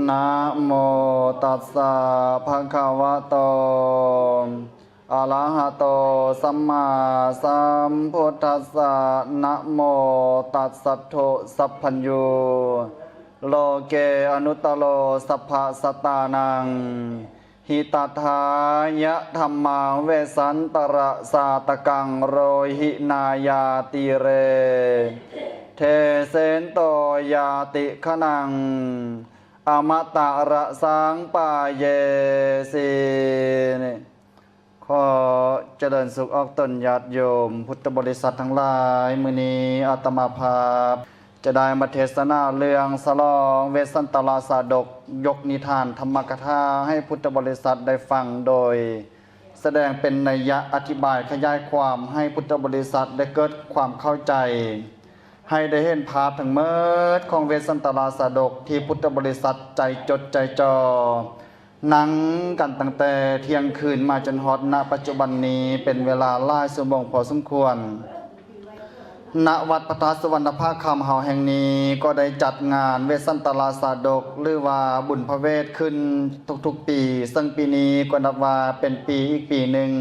ນະໂມຕັດສະ ພະຄະວະໂຕ ອະລະຫະໂຕ ສຳມາສຳພຸດທັດສະ ນະໂມຕັດສະໂທ ສັບພັນຍູ ໂລເກ ອະນຸດຕະໂລ ສັບພະສັດຕານັງ ຫິຕະຖາຍະ ທຳມັງ ເວສັນຕະລະສາຕະກັງ ໂຣຫິນາຍາຕິເຣ ເທເສນໂຕ ຍາຕິຄະນັງ ອະມະຕະລະສັງປາເຢສີ. ຂໍຈະເລີນສຸກອອກຕົນຍາດໂຍມພຸດທະບໍລິສັດທັງຫຼາຍ, ມື້ນີ້ອາດຕະມາພາບຈະໄດ້ມາເທສະນາເລື່ອງສະຫຼອງເວດສັນຕະລາສາດົກ, ຍົກນິທານທຳມະກະຖາໃຫ້ພຸດທະບໍລິສັດໄດ້ຟັງ, ໂດຍສະແດງເປັນໄນຍະອະທິບາຍຂະຫຍາຍຄວາມໃຫ້ພຸດທະບໍລິສັດໄດ້ເກີດຄວາມເຂົ້າໃຈ. ໃຫ້ໄດ້ເຫັນພາບທັງໝົດຂອງເວດສັນຕະລາສາດົກທີ່ພຸດທະບໍລິສັດໃຈຈົດໃຈຈໍ່ ນັ່ງກັນຕັ້ງແຕ່ທ່ຽງຄືນມາຈົນຮອດນະປັດຈຸບັນນີ້ ເປັນເວລາຫຼາຍຊົ່ວໂມງພໍສົມຄວນ. ນະວັດພະທາດສຸວັນນະພາຄຳເຮົາແຫ່ງນີ້ ກໍໄດ້ຈັດງານເວດສັນຕະລາສາດົກ ຫຼືວ່າບຸນພະເວດຂຶ້ນທຸກໆປີ, ເຊິ່ງປີນີ້ກໍນັບວ່າເປັນປີອີກປີໜຶ່ງ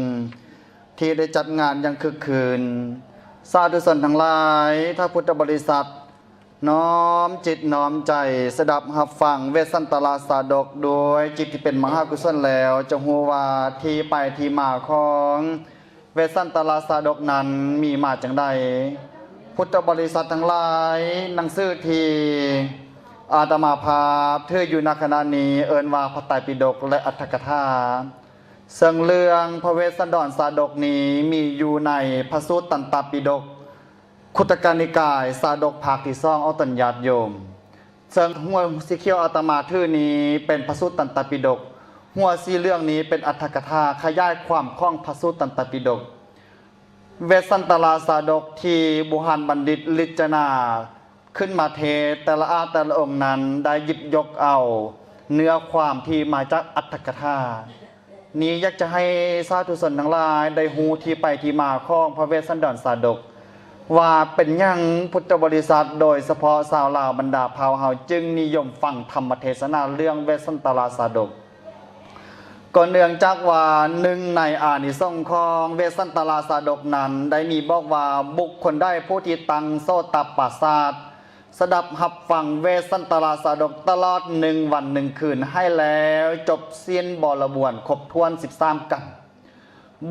ທີ່ໄດ້ຈັດງານຢ່າງຄຶກຄື້ນ. ສາທຸຊົນທັງຫຼາຍ, ຖ້າພຸດທະບໍລິສັດນ້ອມຈິດນ້ອມໃຈສະດັບຮັບຟັງເວດສັນຕະລາສາດົກດ້ວຍຈິດທີ່ເປັນມະຫາກຸສົນແລ້ວ, ຈະຮູ້ວ່າທີ່ໄປທີ່ມາຂອງເວດສັນຕະລາສາດົກນັ້ນມີມາຈັ່ງໃດ. ພຸດທະບໍລິສັດທັງຫຼາຍ, ໜັງສືທີ່ອາດຕະມາພາບຖືຢູ່ນະຂະນະນີ້ເອີ້ນວ່າພະໄຕປິດົກ ແລະ ອັດຖະກະຖາ. ເຊິ່ງເລື່ອງພະເວດສັນດອນສາດົກນີ້ມີຢູ່ໃນພະສູດຕັນຕະປິດົກ ຄຸດທະກະນິກາຍສາດົກພາກທີສອງ ອອກຕົນຍາດໂຍມ. ເຊິ່ງຫົວສີຂຽວອາດຕະມາຖືນີ້ເປັນພະສູດຕັນຕະປິດົກ, ຫົວສີເຫຼືອງນີ້ເປັນອັດຖະກະຖາຂະຫຍາຍຄວາມຂອງພະສູດຕັນຕະປິດົກ. ເວດສັນຕະລາສາດົກທີ່ບູຮານບັນດິດລິດຈະນາ ຂຶ້ນມາເທດແຕ່ລະອາດແຕ່ລະອົງນັ້ນ ໄດ້ຫຍິບຍົກເອົາເນື້ອຄວາມທີ່ມາຈາກອັດຖະກະຖານີ້. ຢາກຈະໃຫ້ສາທຸຊົນທັງຫຼາຍໄດ້ຮູ້ທີ່ໄປທີ່ມາຂອງພະເວດສັນດອນສາດົກ ວ່າເປັນຫຍັງພຸດທະບໍລິສັດ ໂດຍສະເພາະຊາວລາວບັນດາເຜົ່າເຮົາ ຈຶ່ງນິຍົມຟັງທຳມະເທສະນາເລື່ອງເວດສັນຕະລາສາດົກ. ກໍເນື່ອງຈາກວ່າ ໜຶ່ງໃນອານິສົງຂອງເວດສັນຕະລາສາດົກນັ້ນ ໄດ້ມີບອກວ່າ ບຸກຄົນໃດຜູ້ທີ່ຕັ້ງໂສຕະປະສາດ ສະດັບຮັບຟັງເວດສັນຕະລາສາດົກຕະຫຼອດໜຶ່ງວັນໜຶ່ງຄືນ ໃຫ້ແລ້ວຈົບສິ້ນບໍລະບວນຄົບຖ້ວນສິບສາມກັນ,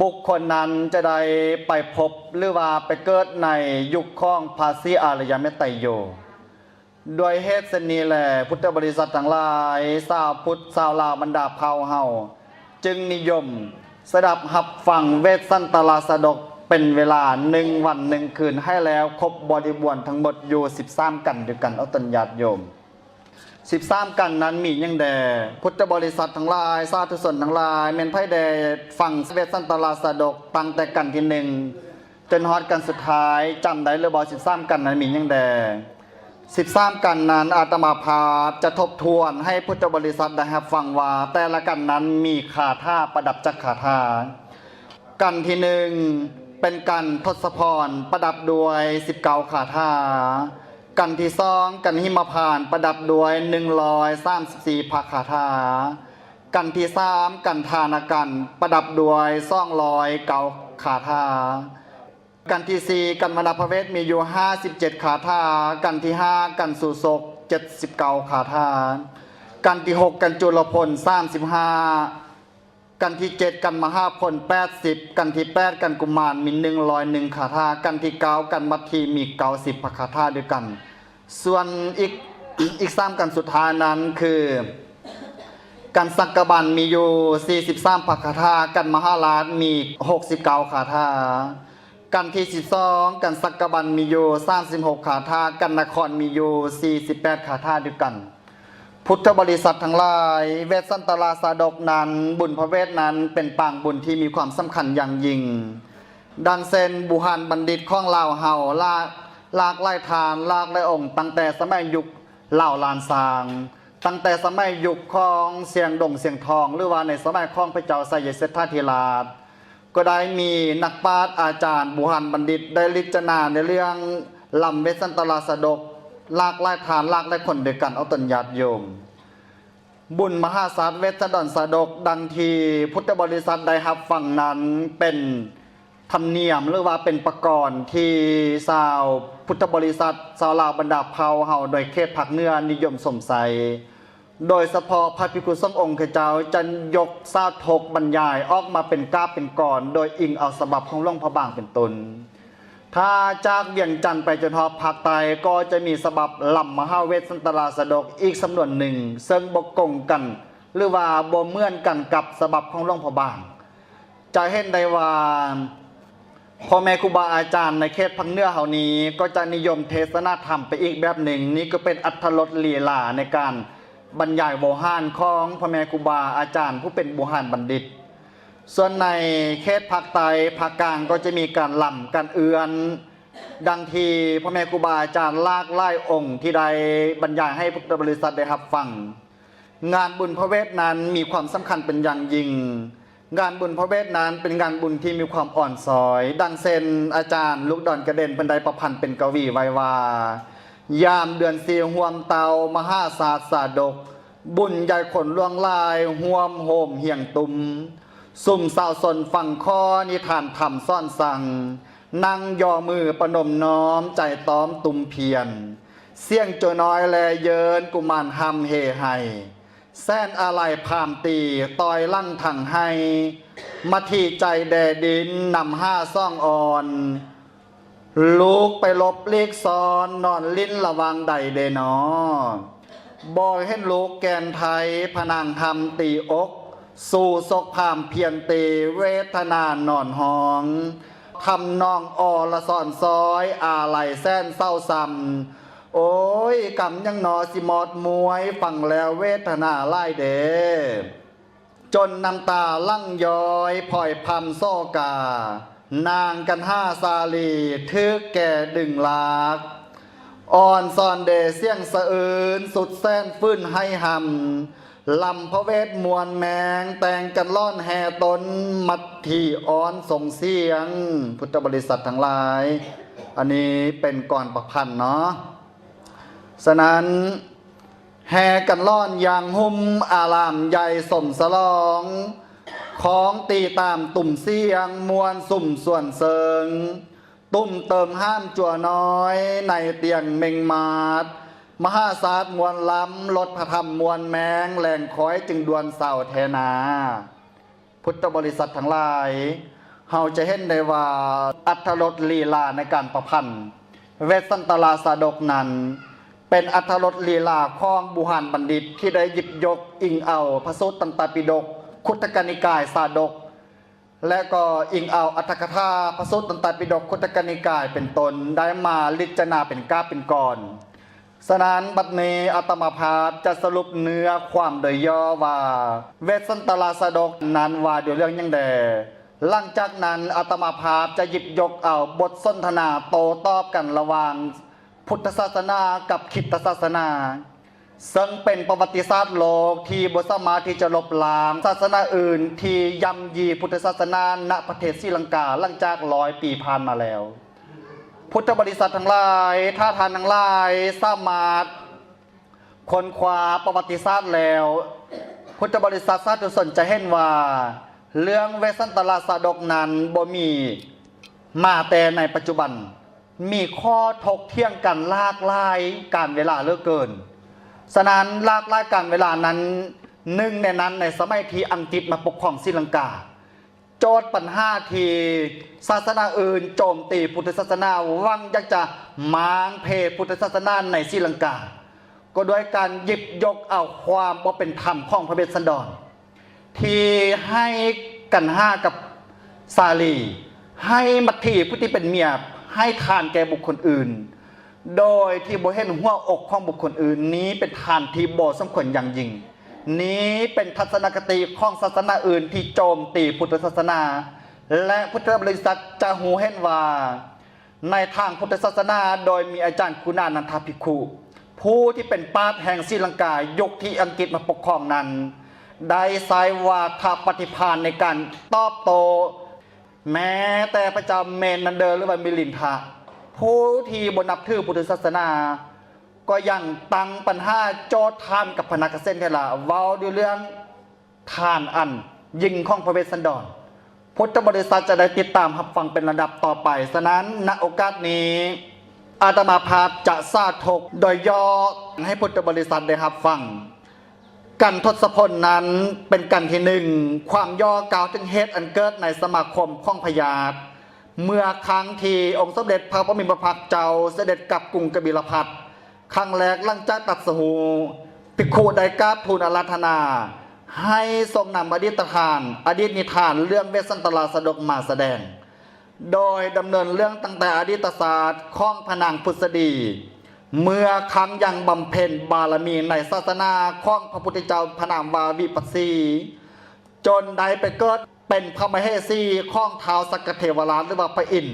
ບຸກຄົນນັ້ນຈະໄດ້ໄປພົບ ຫຼືວ່າໄປເກີດໃນຍຸກຂອງພະສີອາລິຍະເມດໄຕໂຍ. ດ້ວຍເຫດເຊັ່ນນີ້ແລ, ພຸດທະບໍລິສັດທັງຫຼາຍ, ຊາວພຸດ, ຊາວລາວບັນດາເຜົ່າເຮົາ ຈຶ່ງນິຍົມສະດັບຮັບຟັງເວດສັນຕະລາສາດົກ ເປັນເວລາໜຶ່ງວັນໜຶ່ງຄືນ ໃຫ້ແລ້ວຄົບບໍລິບວນທັງໝົດຢູ່ສິບສາມກັນດ້ວຍກັນ ເອົາຕົນຍາດໂຍມ. ສິບສາມກັນນັ້ນມີຫຍັງແດ່? ພຸດທະບໍລິສັດທັງຫຼາຍ, ສາທຸຊົນທັງຫຼາຍ, ແມ່ນໃຜແດ່ຟັງເວດສັນຕະລາສາດົກ ຕັ້ງແຕ່ກັນທີໜຶ່ງ ຈົນຮອດກັນສຸດທ້າຍ ຈຳໄດ້ຫຼືບໍ່? ສິບສາມກັນນັ້ນມີຫຍັງແດ່? ສິບສາມກັນນັ້ນ ອາດຕະມາພາບຈະທົບທວນໃຫ້ພຸດທະບໍລິສັດໄດ້ຮັບຟັງວ່າ ແຕ່ລະກັນນັ້ນມີຄາຖາປະດັບຈັກຄາຖາ. ກັນທີໜຶ່ງ ເປັນກັນທົດສະພອນ ປະດັບດ້ວຍສິບເກົ້າຄາຖາ. ກັນທີສອງ ກັນຫິມະພານ ປະດັບດ້ວຍໜຶ່ງຮ້ອຍສາມສິບສີ່ພະຄາຖາ. ກັນທີສາມ ກັນທານະກັນ ປະດັບດ້ວຍສອງຮ້ອຍເກົ້າຄາຖາ. ກັນທີສີ່ ກັນມະນະພະເວດ ມີຢູ່ຫ້າສິບເຈັດຄາຖາ. ກັນທີຫ້າ ກັນສູ່ສົກ ເຈັດສິບເກົ້າຄາຖາ. ກັນທີຫົກ ກັນຈຸລະພົນ ສາມສິບຫ້າ. ກັນທີເຈັດ ກັນມະຫາພົນ ແປດສິບ. ກັນທີແປດ ກັນກຸມານ ມີໜຶ່ງຮ້ອຍໜຶ່ງຄາຖາ. ກັນທີເກົ້າ ກັນມັດທີ ມີເກົ້າສິບພະຄາຖາດ້ວຍກັນ. ສ່ວນອີກ ອີກສາມກັນສຸດທ້າຍນັ້ນຄື ກັນສັກກະບັນ ມີຢູ່ສີ່ສິບສາມພະຄາຖາ, ກັນມະຫາລາດ ມີຫົກສິບເກົ້າຄາຖາ. ກັນທີສິບສອງ ກັນສັກກະບັນ ມີຢູ່ສາມສິບຫົກຄາຖາ, ກັນນະຄອນ ມີຢູ່ສີ່ສິບແປດຄາຖາດ້ວຍກັນ. ພຸດທະບໍລິສັດທັງຫຼາຍ, ເວດສັນຕະລາຊາດົກນັ້ນ, ບຸນພະເວດນັ້ນ ເປັນປາງບຸນທີ່ມີຄວາມສຳຄັນຢ່າງຍິ່ງ. ດັ່ງເຊັ່ນ ບູຮານບັນດິດຂອງລາວເຮົາ ຫຼາກ ຫຼາກຫຼາຍທ່ານ, ຫຼາກຫຼາຍອົງ, ຕັ້ງແຕ່ສະໄໝຍຸກລາວລ້ານຊ້າງ, ຕັ້ງແຕ່ສະໄໝຍຸກຂອງຊຽງດົງຊຽງທອງ ຫຼືວ່າໃນສະໄໝຂອງພະເຈົ້າໄຊຍະເສດຖາທິລາດ, ກໍໄດ້ມີນັກປາດອາຈານບູຮານບັນດິດ ໄດ້ລິດຈະນາໃນເລື່ອງລຳເວດສັນຕະລາຊາດົກ ຫຼາກຫຼາຍທ່ານ, ຫຼາກຫຼາຍຄົນດ້ວຍກັນ ເອົາຕົນຍາດໂຍມ. ບຸນມະຫາສາດເວດສັນດອນຊາດົກ ດັ່ງທີ່ພຸດທະບໍລິສັດໄດ້ຮັບຟັງນັ້ນ ເປັນທຳນຽມ ຫຼືວ່າເປັນປະກອນທີ່ຊາວພຸດທະບໍລິສັດ ຊາວລາວບັນດາເຜົ່າເຮົາ ໂດຍເຂດພາກເໜືອນິຍົມຊົມໃຊ້. ໂດຍສະເພາະພະພິກຂຸສົງອົງຂະເຈົ້າຈະຍົກສາທົກບັນຍາຍອອກມາເປັນກາບເປັນກອນ ໂດຍອີງເອົາສະບັບຂອງຫຼວງພະບາງເປັນຕົ້ນ. ຖ້າຈາກວຽງຈັນໄປຈົນຮອດພາກໃຕ້ ກໍຈະມີສະບັບລຳມະຫາເວດສັນຕະລາຊາດົກອີກສຳນວນໜຶ່ງ ເຊິ່ງບໍ່ກົງກັນ ຫຼືວ່າບໍ່ເໝືອນກັນກັບສະບັບຂອງຫຼວງພະບາງ. ຈະເຫັນໄດ້ວ່າ ພໍ່ແມ່ຄູບາອາຈານໃນເຂດພາກເໜືອເຮົານີ້ ກໍຈະນິຍົມເທດສະນາທຳໄປອີກແບບໜຶ່ງ. ນີ້ກໍເປັນອັດຖະລົດລີລາໃນການບັນຍາຍໂວຫານຂອງພໍ່ແມ່ຄູບາອາຈານຜູ້ເປັນບູຮານບັນດິດ. ສ່ວນໃນເຂດພາກໃຕ້ ພາກກາງ ກໍຈະມີການລຳ ການເອື້ອນ ດັ່ງທີ່ພໍ່ແມ່ຄູບາອາຈານຫຼາກຫຼາຍອົງທີ່ໄດ້ບັນຍາຍໃຫ້ພຸດທະບໍລິສັດໄດ້ຮັບຟັງ. ງານບຸນພະເວດນັ້ນມີຄວາມສຳຄັນເປັນຢ່າງຍິ່ງ. ງານບຸນພະເວດນັ້ນເປັນງານບຸນທີ່ມີຄວາມອ່ອນຊ້ອຍ. ດັ່ງເຊັ່ນ ອາຈານ ລູກດອນກະເດັນ ເພິ່ນໄດ້ປະພັນເປັນກະວີໄວ້ວ່າ ຍາມເດືອນສີ່ຮ່ວມເຕົ່າ ມະຫາສາດຊາດົກ ບຸນໃຫຍ່ຄົນຫຼວງຫຼາຍ ຮ່ວມໂຮມຮຽງຕຸມ ຊຸມຊາວຊົນຝັ່ງຂໍນິທານທຳສອນສັ່ງ ນັ່ງຍໍມືປະນົມນ້ອມໃຈຕ້ອມຕຸມພຽນ ສຽງໂຈນ້ອຍແລເຍີນ ກຸມານຮ່ຳເຮໄຫ້ ແສນອາໄລພາມຕີ ຕ່ອຍຫຼັງທັງໄຫ້ ມາຖີໃຈແດ່ດິນ ນຳຫາສອງອ່ອນ ລູກໄປຫຼົບຫຼີກຊອນ ນອນຫຼິ້ນລະຫວ່າງໃດເດນໍ ບໍ່ເຫັນລູກແກ່ນໄທ ພະນາງຮ່ຳຕີອົກ ສູ້ສົກພາມພຽນຕີ ເວທະນານອນຮ້ອງ ທຳນອງອໍລະສອນຊອຍ ອາໄລແສນເສົ້າຊ້ຳ ໂອ້ຍ ກຳຫຍັງໜໍຊິມອດມວຍ ຟັງແລ້ວເວທະນາຫຼາຍເດ. ຈົນນ້ຳຕາຫຼັ່ງຍ້ອຍ ພອຍພຳໂສກາ ນາງກັນຫາສາລີ ຖືກແກ່ດຶງລາກ ອ່ອນຊອນເດສຽງສະອື່ນ ສຸດແສນຝືນໄຫ້ຮຳ ລຳພະເວດມ່ວນແມງ ແຕ່ງກັນລ້ອນແຫ່ຕົນ ມັດຖີອ່ອນສົ່ງສຽງ. ພຸດທະບໍລິສັດທັງຫຼາຍ ອັນນີ້ເປັນກອນປະພັນເນາະ. ສະນັ້ນ ແຫ່ກັນລ້ອນຢ່າງຫຸ້ມ ອາລາມໃຫຍ່ສົມສະຫຼອງ ຂອງຕີຕາມຕຸ້ມສຽງ ມ່ວນສຸມຊວນເຊີງ ຕຸ້ມເຕີມຫ້າມຈົວນ້ອຍ ໃນຕຽງເມັງມາດ ມະຫາສາດມ່ວນລຳ ລົດພະທຳມ່ວນແມງ ແລງຄອຍຈຶ່ງດ່ວນເຊົາແທ້ນາ. ພຸດທະບໍລິສັດທັງຫຼາຍ, ເຮົາຈະເຫັນໄດ້ວ່າອັດຖະລົດລີລາໃນການປະພັນເວດສັນຕະລາຊາດົກນັ້ນ ເປັນອັດຖະລົດລີລາຂອງບູຮານບັນດິດ ທີ່ໄດ້ຢິບຍົກອີງເອົາພະສູດຕັນຕະປິດົກ ຄຸດທະກະນິກາຍຊາດົກ ແລະ ກໍອີງເອົາອັດຖະກະຖາພະສູດຕັນຕະປິດົກ ຄຸດທະກະນິກາຍເປັນຕົ້ນ ໄດ້ມາລິດຈະນາເປັນກາບເປັນກອນ. ສະນັ້ນ ບັດນີ້ອາດຕະມາພາບຈະສະຫຼຸບເນື້ອຄວາມໂດຍຫຍໍ້ວ່າ ເວດສັນຕະລາຊາດົກນັ້ນວ່າດ້ວຍເລື່ອງຫຍັງແດ່. ຫຼັງຈາກນັ້ນ ອາດຕະມາພາບຈະຫຍິບຍົກເອົາບົດສົນທະນາໂຕ້ຕອບກັນລະຫວ່າງພຸດທະສາສະໜາກັບຄຣິດຕະສາສະໜາ, ເຊິ່ງເປັນປະຫວັດຕິສາດໂລກທີ່ບໍ່ສາມາດທີ່ຈະລົບລ້າງສາສະໜາອື່ນທີ່ຢ້ຳຢີພຸດທະສາສະໜານະປະເທດສີລັງກາ ຫຼັງຈາກຮ້ອຍປີຜ່ານມາແລ້ວ. ພຸດທະບໍລິສັດທັງຫຼາຍ, ຖ້າທ່ານທັງຫຼາຍສາມາດຄົ້ນຄວ້າປະຫວັດຕິສາດແລ້ວ, ພຸດທະບໍລິສັດສາທຸຊົນຈະເຫັນວ່າ ເລື່ອງເວດສັນຕະລາຊາດົກນັ້ນບໍ່ມີມາແຕ່ໃນປັດຈຸບັນ, ມີຂໍ້ຖົກຖຽງກັນຫຼາກຫຼາຍການເວລາເຫຼືອເກີນ. ສະນັ້ນ ຫຼາກຫຼາຍການເວລານັ້ນ, ໜຶ່ງໃນນັ້ນ ໃນສະໄໝທີ່ອັງກິດມາປົກຄອງສີລັງກາ, ໂຈດບັນຫາທີ່ສາສະໜາອື່ນໂຈມຕີພຸດທະສາສະໜາ ຫວັງຢາກຈະມ້າງເພພຸດທະສາສະໜາໃນສີລັງກາ ກໍດ້ວຍການຫຍິບຍົກເອົາຄວາມບໍ່ເປັນທຳຂອງພະເວດສັນດອນ ທີ່ໃຫ້ກັນຫາກັບສາລີ, ໃຫ້ມັດຖີຜູ້ທີ່ເປັນເມຍ, ໃຫ້ທານແກ່ບຸກຄົນອື່ນ ໂດຍທີ່ບໍ່ເຫັນຫົວອົກຂອງບຸກຄົນອື່ນ, ນີ້ເປັນທານທີ່ບໍ່ສົມຄວນຢ່າງຍິ່ງ. ນີ້ເປັນທັດສະນະຄະຕິຂອງສາສະໜາອື່ນທີ່ໂຈມຕີພຸດທະສາສະໜາ ແລະ ພຸດທະບໍລິສັດຈະຮູ້ເຫັນວ່າ ໃນທາງພຸດທະສາສະໜາ ໂດຍມີອາຈານກຸນານັນທະພິກຂຸ ຜູ້ທີ່ເປັນປາດແຫ່ງສີລັງກາ ຍຸກທີ່ອັງກິດມາປົກຄອງນັ້ນ ໄດ້ໃຊ້ວາທະປະຕິພານໃນການຕອບໂຕ້ ແມ້ແຕ່ພະເຈົ້າເມນນັນເດີ ຫຼືວ່າມິລິນທະ ຜູ້ທີ່ບໍ່ນັບຖືພຸດທະສາສະໜາ ກໍຍັງຕັ້ງບັນຫາໂຈດຖານກັບພະນາກະເສນເຖລະ ເວົ້າດ້ວຍເລື່ອງ ຖານອັນຍິ່ງຂອງພະເວດສັນດອນ, ພຸດທະບໍລິສັດຈະໄດ້ຕິດຕາມຮັບຟັງເປັນລຳດັບຕໍ່ໄປ. ສະນັ້ນ ນະໂອກາດນີ້ ອາດຕະມາພາບຈະສາທົກໂດຍຫຍໍ້ໃຫ້ພຸດທະບໍລິສັດໄດ້ຮັບຟັງ. ກັນທົດສະພົນນັ້ນເປັນກັນທີໜຶ່ງ, ຄວາມຫຍໍ້ກ່າວເຖິງເຫດອັນເກີດໃນສະມາຄົມຂອງພະຍາດ ເມື່ອຄັ້ງທີ່ອົງສົມເດັດພະຜູ້ມີພະພາກເຈົ້າສະເດັດກັບກຸງກະບິລະພັດ ຄັ້ງແລກຫຼັງຈາກຕັດສະຮູ້, ພິກຂຸໄດ້ກາບທູນອາລາທະນາໃຫ້ຊົງນຳອະດີດຖານ, ອະດີດນິທານເລື່ອງເວດສັນຕະລາຊາດົກມາສະແດງ, ໂດຍດຳເນີນເລື່ອງຕັ້ງແຕ່ອະດີດຕະຊາດຂອງພະນາງພຸດສະດີ ເມື່ອຄັ້ງຍັງບຳເພັນບາລະມີໃນສາສະໜາຂອງພະພຸດທະເຈົ້າພະນາມວ່າວິປັດສີ ຈົນໄດ້ໄປເກີດເປັນພະມະເຫສີຂອງທ້າວສັກກະເທວະລາດ ຫຼືວ່າພະອິນ.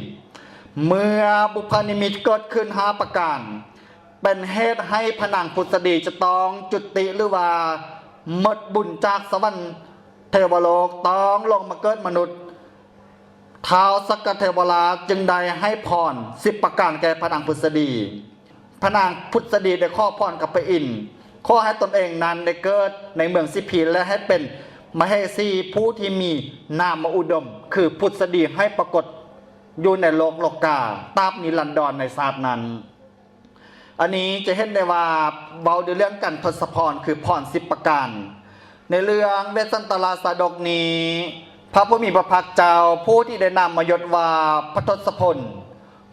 ເມື່ອບຸບພະນິມິດເກີດຂຶ້ນຫ້າປະການ ເປັນເຫດໃຫ້ພະນາງພຸດສະດີຈະຕ້ອງຈຸຕິ ຫຼືວ່າໝົດບຸນຈາກສະຫວັນເທວະໂລກ ຕ້ອງລົງມາເກີດມະນຸດ. ທ້າວສັກກະເທວະລາດຈຶ່ງໄດ້ໃຫ້ພອນສິບປະການແກ່ພະນາງພຸດສະດີ. ພະນາງພຸດສະດີໄດ້ຂໍພອນກັບພະອິນ, ຂໍໃຫ້ຕົນເອງນັ້ນໄດ້ເກີດໃນເມືອງສີພີ ແລະ ໃຫ້ເປັນມະເຫສີຜູ້ທີ່ມີນາມະອຸດົມ ຄືພຸດສະດີໃຫ້ປາກົດຢູ່ໃນໂລກໂລກາຕາບນິລັນດອນໃນຊາດນັ້ນ. ອັນນີ້ຈະເຫັນໄດ້ວ່າເວົ້າໃນເລື່ອງກັນທົດສະພອນ ຄືພອນສິບປະການ. ໃນເລື່ອງເວດສັນຕະລາຊາດົກນີ້ ພະຜູ້ມີພະພາກເຈົ້າ ຜູ້ທີ່ໄດ້ນາມມະຍົດວ່າພະທົດສະພົນ,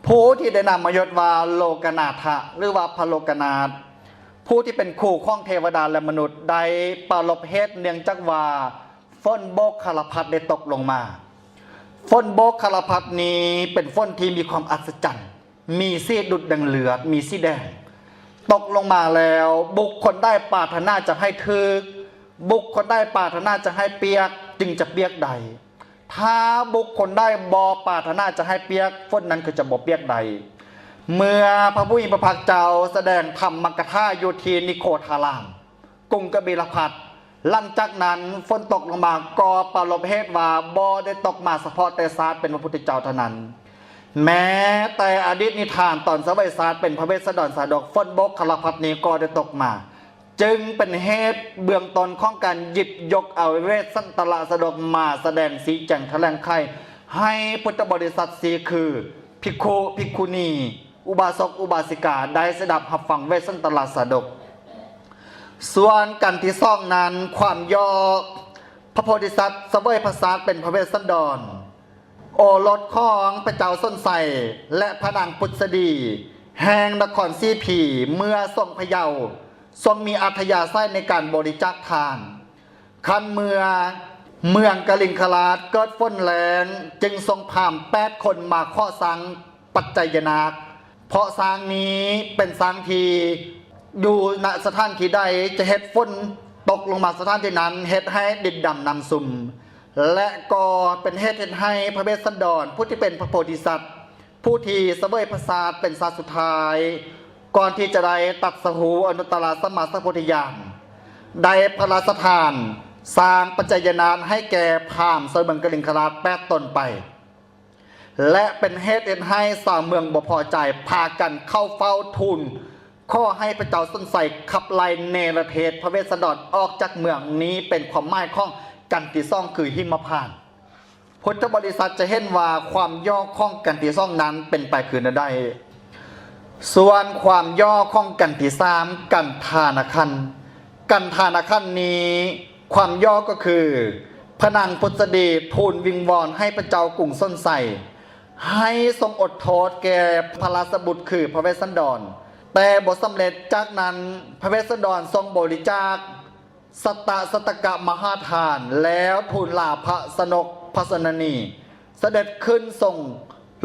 ຜູ້ທີ່ໄດ້ນາມມະຍົດວ່າໂລກະນາທະ ຫຼືວ່າພະໂລກະນາດ, ຜູ້ທີ່ເປັນຄູຂອງເທວະດາ ແລະ ມະນຸດ ໄດ້ປາລົບເຫດເນື່ອງຈາກວ່າຝົນໂບກຄາລະພັດໄດ້ຕົກລົງມາ. ຝົນໂບກຄາລະພັດນີ້ເປັນຝົນທີ່ມີຄວາມອັດສະຈັນ, ມີສີດຸດດັ່ງເລືອດ, ມີສີແດງ ຕົກລົງມາແລ້ວ ບຸກຄົນໃດປາດຖະໜາຈະໃຫ້ຖືກ, ບຸກຄົນໃດປາດຖະໜາຈະໃຫ້ປຽກ ຈຶ່ງຈະປຽກໄດ້. ຖ້າບຸກຄົນໃດບໍ່ປາດຖະໜາຈະໃຫ້ປຽກ, ຝົນນັ້ນກໍຈະບໍ່ປຽກໄດ້. ເມື່ອພະຜູ້ມີພະພາກເຈົ້າສະແດງທຳມະກະຖາຢູ່ທີ່ນິໂຄທາລາມ ກຸງກະບິລະພັດ, ຫຼັງຈາກນັ້ນຝົນຕົກລົງມາກໍປາລົບເຫດວ່າບໍ່ໄດ້ຕົກມາສະເພາະແຕ່ຊາດເປັນພະພຸດທະເຈົ້າເທົ່ານັ້ນ. ແມ້ແຕ່ອະດີດນິທານຕອນສະໄຫວຊາດເປັນພະເວດສະດອນຊາດົກ, ຝົນໂບກຄາລະພັດນີ້ກໍໄດ້ຕົກມາ, ຈຶ່ງເປັນເຫດເບື້ອງຕົ້ນຂອງການຫຍິບຍົກເອົາເວດສັນຕະລາຊາດົກມາສະແດງຊີ້ແຈງຖະແຫຼງໄຂໃຫ້ພຸດທະບໍລິສັດສີ່ ຄື ພິກຂຸ, ພິກຂຸນີ, ອຸບາສົກ, ອຸບາສິກາ ໄດ້ສະດັບຮັບຟັງເວດສັນຕະລາຊາດົກ. ສ່ວນກັນທີສອງນັ້ນ ຄວາມຫຍໍ້ ພະໂພທິສັດສະເຫວີຍພະຊາດເປັນພະເວດສັນດອນ, ໂອລົດຂອງພະເຈົ້າສົນໄຊ ແລະ ພະນາງພຸດສະດີ ແຫ່ງນະຄອນສີພີ ເມື່ອຊົງພະເຍົາ ຊົງມີອັດທະຍາໄສໃນການບໍລິຈາກທານ. ຄັນເມື່ອເມືອງກະລິງຄະລາດເກີດຝົນແລ້ງ ຈຶ່ງສົ່ງພາມແປດຄົນມາຂໍສ້າງປັດໄຈຍະນາກ, ເພາະສ້າງນີ້ເປັນສ້າງທີ່ຢູ່ ນະ ສະຖານທີ່ໃດຈະເຮັດຝົນຕົກລົງມາສະຖານທີ່ນັ້ນ ເຮັດໃຫ້ດິນດຳນ້ຳຊຸ່ມ ແລະ ກໍເປັນເຫດເຮັດໃຫ້ພະເວດສັນດອນ ຜູ້ທີ່ເປັນພະໂພທິສັດ ຜູ້ທີ່ສະເຫວີຍພະຊາດເປັນຊາດສຸດທ້າຍ ກ່ອນທີ່ຈະໄດ້ຕັດສະຮູ້ອະນຸດຕະລະສຳມາສຳໂພທິຍານ ໄດ້ພະລາຊະທານສ້າງປັດໄຈຍະນາກໃຫ້ແກ່ພາມຊາວເມືອງກະລິງຄະລາດແປດຕົນໄປ ແລະ ເປັນເຫດເຮັດໃຫ້ຊາວເມືອງບໍ່ພໍໃຈ ພາກັນເຂົ້າເຝົ້າທູນ ຂໍໃຫ້ພະເຈົ້າສົນໄຊຂັບໄລ່ເນລະເທດພະເວດສັນດອນອອກຈາກເມືອງ. ນີ້ເປັນຄວາມໝາຍຂອງກັນທີສອງ ຄືຫິມມະພານ. ພຸດທະບໍລິສັດຈະເຫັນວ່າຄວາມຫຍໍ້ຂອງກັນທີສອງນັ້ນເປັນໄປຄືແນວໃດ. ສ່ວນຄວາມຫຍໍ້ຂອງກັນທີສາມ ກັນທານະຂັນ. ກັນທານະຂັນນີ້ ຄວາມຫຍໍ້ກໍຄື ພະນາງພຸດສະດີທູນວິງວອນໃຫ້ພະເຈົ້າກຸງສົນໄຊ ໃຫ້ຊົງອົດໂທດແກ່ພະລາຊະບຸດ ຄືພະເວດສັນດອນ ແຕ່ບໍ່ສຳເລັດ. ຈາກນັ້ນ ພະເວດສັນດອນຊົງບໍລິຈາກ ສັດຕະສັດຕະກະມະຫາທານ ແລ້ວທູນລາພະຊະນົກພະຊົນນະນີ ສະເດັດຂຶ້ນຊົງ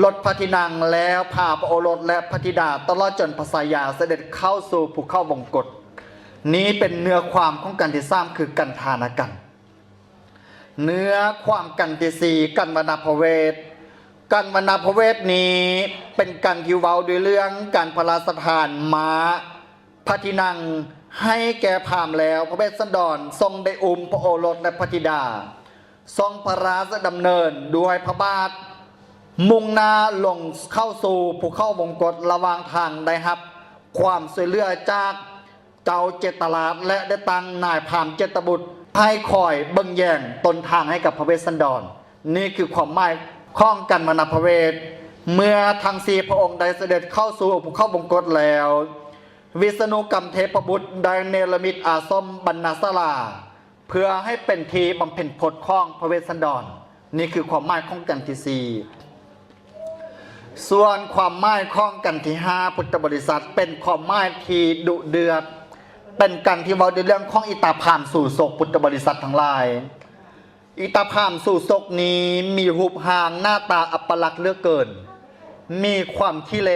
ລົດພະທີ່ນັ່ງ ແລ້ວພາພະໂອລົດ ແລະ ພະທິດາ ຕະຫຼອດຈົນພະຊາຍາ ສະເດັດເຂົ້າສູ່ພູເຂົາວົງກົດ. ນີ້ເປັນເນື້ອຄວາມຂອງກັນທີສາມ ຄືກັນທານະຂັນ. ເນື້ອຄວາມກັນທີສີ່ ກັນວັນນະພະເວດ. ກັນວັນນະພະເວດນີ້ເປັນກັນທີ່ເວົ້າດ້ວຍເລື່ອງການພະລາຊະທານມ້າ ພະທີ່ນັ່ງໃຫ້ແກ່ພາມແລ້ວ ພະເວດສັນດອນຊົງໄດ້ອຸ້ມພະໂອລົດ ແລະ ພະທິດາ ຊົງພະລາຊະດຳເນີນດ້ວຍພະບາດ ມຸ່ງໜ້າລົງເຂົ້າສູ່ພູເຂົາວົງກົດ. ລະຫວ່າງທາງໄດ້ຮັບ ຄວາມຊ່ວຍເຫຼືອຈາກເຈົ້າເຈດຕະລາດ ແລະ ໄດ້ຕັ້ງນາຍພາມເຈດຕະບຸດໃຫ້ຄອຍເບິ່ງແຍງຕົ້ນທາງໃຫ້ກັບພະເວດສັນດອນ. ນີ້ຄືຄວາມໝາຍຂອງກັນມະນະພະເວດ. ເມື່ອທັງສີ່ພະອົງໄດ້ສະເດັດເຂົ້າສູ່ພູເຂົາບົງກົດແລ້ວ, ວິສະນຸກຳເທບພະບຸດໄດ້ເນລະມິດອາສົມບັນນະສາລາ ເພື່ອໃຫ້ເປັນທີ່ບຳເພັນພົດຂອງພະເວດສັນດອນ. ນີ້ຄືຄວາມໝາຍຂອງກັນທີສີ່. ສ່ວນຄວາມໝາຍຂອງກັນທີຫ້າ ພຸດທະບໍລິສັດ ເປັນຄວາມໝາຍທີ່ດຸເດືອດ, ເປັນກັນທີ່ເວົ້າໃນເລື່ອງຂອງອີຕາພາມຊູສົກ ພຸດທະບໍລິສັດທັງຫຼາຍ. ອີຕາພາມຊູສົກນີ້ມີຮູບຮ່າງໜ້າຕາອັບປະລັກເຫຼືອເກີນ, ມີຄວາມຂີ້ເລ,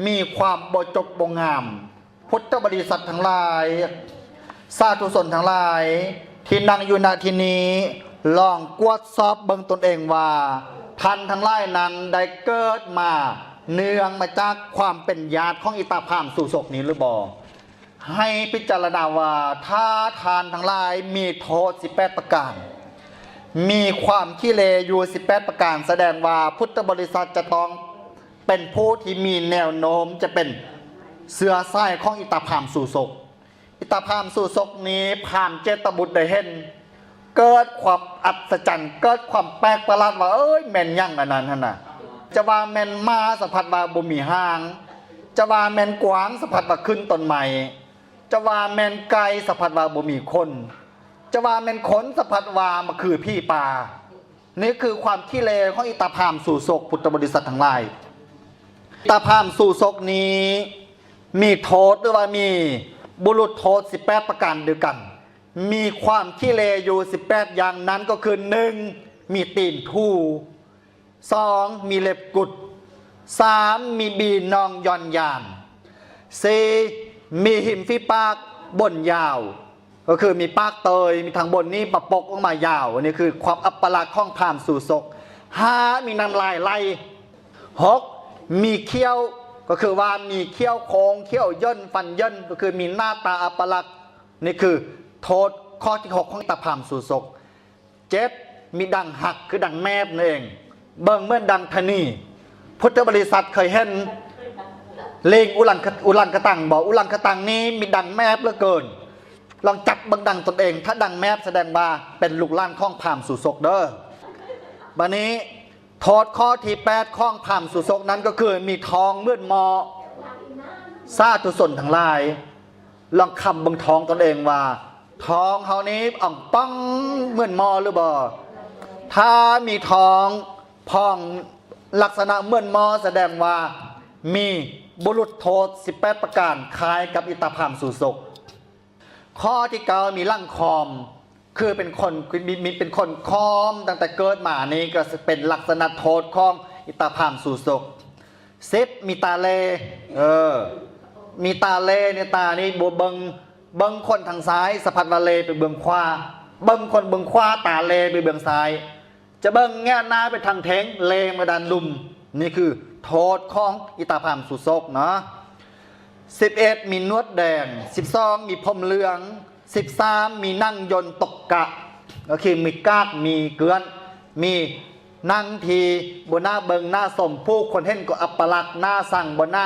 ມີຄວາມບໍ່ຈົບບໍ່ງາມ. ພຸດທະບໍລິສັດທັງຫຼາຍ, ສາທຸຊົນທັງຫຼາຍ ທີ່ນັ່ງຢູ່ ນະ ທີ່ນີ້, ລອງກວດສອບເບິ່ງຕົນເອງວ່າ ທ່ານທັງຫຼາຍນັ້ນໄດ້ເກີດມາເນື່ອງມາຈາກຄວາມເປັນຍາດຂອງອີຕາພາມຊູສົກນີ້ຫຼືບໍ່? ໃຫ້ພິຈາລະນາວ່າ ຖ້າທ່ານທັງຫຼາຍມີໂທດສິບແປດປະການ, ມີຄວາມຂີ້ເລຢູ່ສິບແປດປະການ, ສະແດງວ່າພຸດທະບໍລິສັດຈະຕ້ອງ ເປັນຜູ້ທີ່ມີແນວໂນ້ມຈະເປັນເຊື້ອສາຍຂອງອີຕາພາມຊູສົກ. ອີຕາພາມຊູສົກນີ້ ພາມເຈດຕະບຸດໄດ້ເຫັນ, ເກີດຄວາມອັດສະຈັນ, ເກີດຄວາມແປກປະຫຼາດວ່າ ເອີຍ ແມ່ນຫຍັງອັນນັ້ນຫັ້ນນະ? ຈະວ່າແມ່ນໝາ ສະພັດວ່າບໍ່ມີຫາງ, ຈະວ່າແມ່ນກວາງ ສະພັດວ່າຂຶ້ນຕົ້ນໄມ້, ຈະວ່າແມ່ນໄກ່ ສະພັດວ່າບໍ່ມີຂົນ, ຈະວ່າແມ່ນຄົນ ສະພັດວ່າມາຄືຜີປ່າ. ນີ້ຄືຄວາມຂີ້ເລຂອງອີຕາພາມຊູສົກ ພຸດທະບໍລິສັດທັງຫຼາຍ. ອີຕາພາມຊູສົກນີ້ມີໂທດ ຫຼືວ່າມີບຸລຸດໂທດສິບແປດປະການດ້ວຍກັນ. ມີຄວາມຂີ້ເລຢູ່ສິບແປດຢ່າງ, ນັ້ນກໍຄື ໜຶ່ງ ມີຕີນຖູ່, ສອງ ມີເລັບກຸດ, ສາມ ມີບີ່ໜອງຢ່ອນຢານ, ສີ່ ມີຮິມຝີປາກບົນຍາວ, ກໍຄືມີປາກເຕີຍ, ມີທາງບົນນີ້ປະປົກອອກມາຍາວ. ອັນນີ້ຄືຄວາມອັບປະລັກຂອງພາມຊູສົກ. ຫ້າ ມີນ້ຳລາຍໄຫຼ. ຫົກ ມີຂ້ຽວ, ກໍຄືວ່າມີຂ້ຽວໂຄ້ງ, ຂ້ຽວຫຍົນ, ຟັນຫຍົນ, ກໍຄືມີໜ້າຕາອັບປະລັກ. ນີ້ຄືໂທດຂໍ້ທີຫົກຂອງອີຕາພາມຊູສົກ. ເຈັດ ມີດັງຮັກ ຄືດັງແມບນັ້ນເອງ, ເບິ່ງເໝືອນດັງທະນີ. ພຸດທະບໍລິສັດເຄີຍເຫັນລີງອຸລັງຄະ ອຸລັງຄະຕັງບໍ່? ອຸລັງຄະຕັງນີ້ມີດັງແມບເຫຼືອເກີນ. ລອງຈັບເບິ່ງດັງຕົນເອງ, ຖ້າດັງແມບສະແດງວ່າເປັນລູກຫຼານຂອງພາມຊູສົກເດີ້. ບາດນີ້ ໂທດຂໍ້ທີແປດຂອງພາມຊູສົກນັ້ນກໍຄືມີທ້ອງເໝືອນໝໍ້. ສາທຸຊົນທັງຫຼາຍ ລອງຄຳເບິ່ງທ້ອງຕົນເອງວ່າ ທ້ອງເຮົານີ້ອ່ອງປ່ອງເໝືອນໝໍ້ຫຼືບໍ່? ຖ້າມີທ້ອງປ່ອງລັກສະນະເໝືອນໝໍ້ ສະແດງວ່າມີບຸລຸດໂທດສິບແປດປະການ ຄ້າຍກັບອີຕາພາມຊູສົກ. ຂໍ້ທີເກົ້າ ມີຫຼັງຄອມ, ຄືເປັນຄົນ ມີ ມີ ເປັນຄົນຄອມຕັ້ງແຕ່ເກີດມາ, ນີ້ກໍເປັນລັກສະນະໂທດຂອງອີຕາພາມຊູສົກ. ສິບ ມີຕາເລ, ເອີ ມີຕາເລໃນຕານີ້ ບໍ່ເບິ່ງ ເບິ່ງຄົນທາງຊ້າຍ ສະພັດວ່າເລໄປເບິ່ງຂວາ, ເບິ່ງຄົນເບິ່ງຂວາ ຕາເລໄປເບິ່ງຊ້າຍ. ຈະເບິ່ງແງະໜ້າໄປທາງເທິງ ເລມາດ້ານລຸ່ມ. ນີ້ຄືໂທດຂອງອີຕາພາມຊູສົກເນາະ. ສິບເອັດ ມີໜວດແດງ, ສິບສອງ ມີຜົມເຫຼືອງ, ສິບສາມ ມີໜັງຍົນຕົກກະ, ກໍຄືມີກາກ ມີເກື້ອນ, ມີໜັງທີ່ບໍ່ໜ້າເບິ່ງໜ້າຊົມ, ຜູ້ຄົນເຫັນກໍອັບປະລັກໜ້າຊັງ ບໍ່ໜ້າ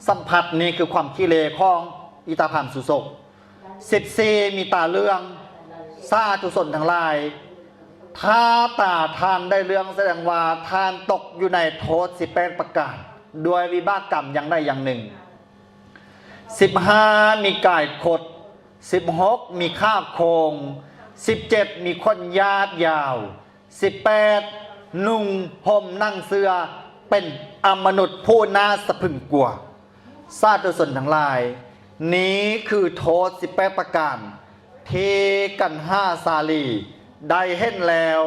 ສຳຜັດ. ນີ້ຄືຄວາມຂີ້ເລຂອງອີຕາພາມຊູສົກ. ສິບສີ່ ມີຕາເຫຼືອງ. ສາທຸຊົນທັງຫຼາຍ, ຖ້າຕາທ່ານໄດ້ເຫຼືອງ ສະແດງວ່າທ່ານຕົກຢູ່ໃນໂທດສິບແປດປະການ ດ້ວຍວິບາກກຳຢ່າງໃດຢ່າງໜຶ່ງ. ສິບຫ້າ ມີກາຍຄົດ, ສິບຫົກ ມີຂາໂຄ້ງ, ສິບເຈັດ ມີຂົນຍາດຍາວ, ສິບແປດ ນຸ່ງຫົ່ມໜັງເສື້ອ ເປັນອະມະນຸດຜູ້ໜ້າສະພຶງກົວ. ສາທຸຊົນທັງຫຼາຍ, ນີ້ຄືໂທດສິບແປດປະການ ທີ່ກັນຫາສາລີໄດ້ເຫັນແລ້ວ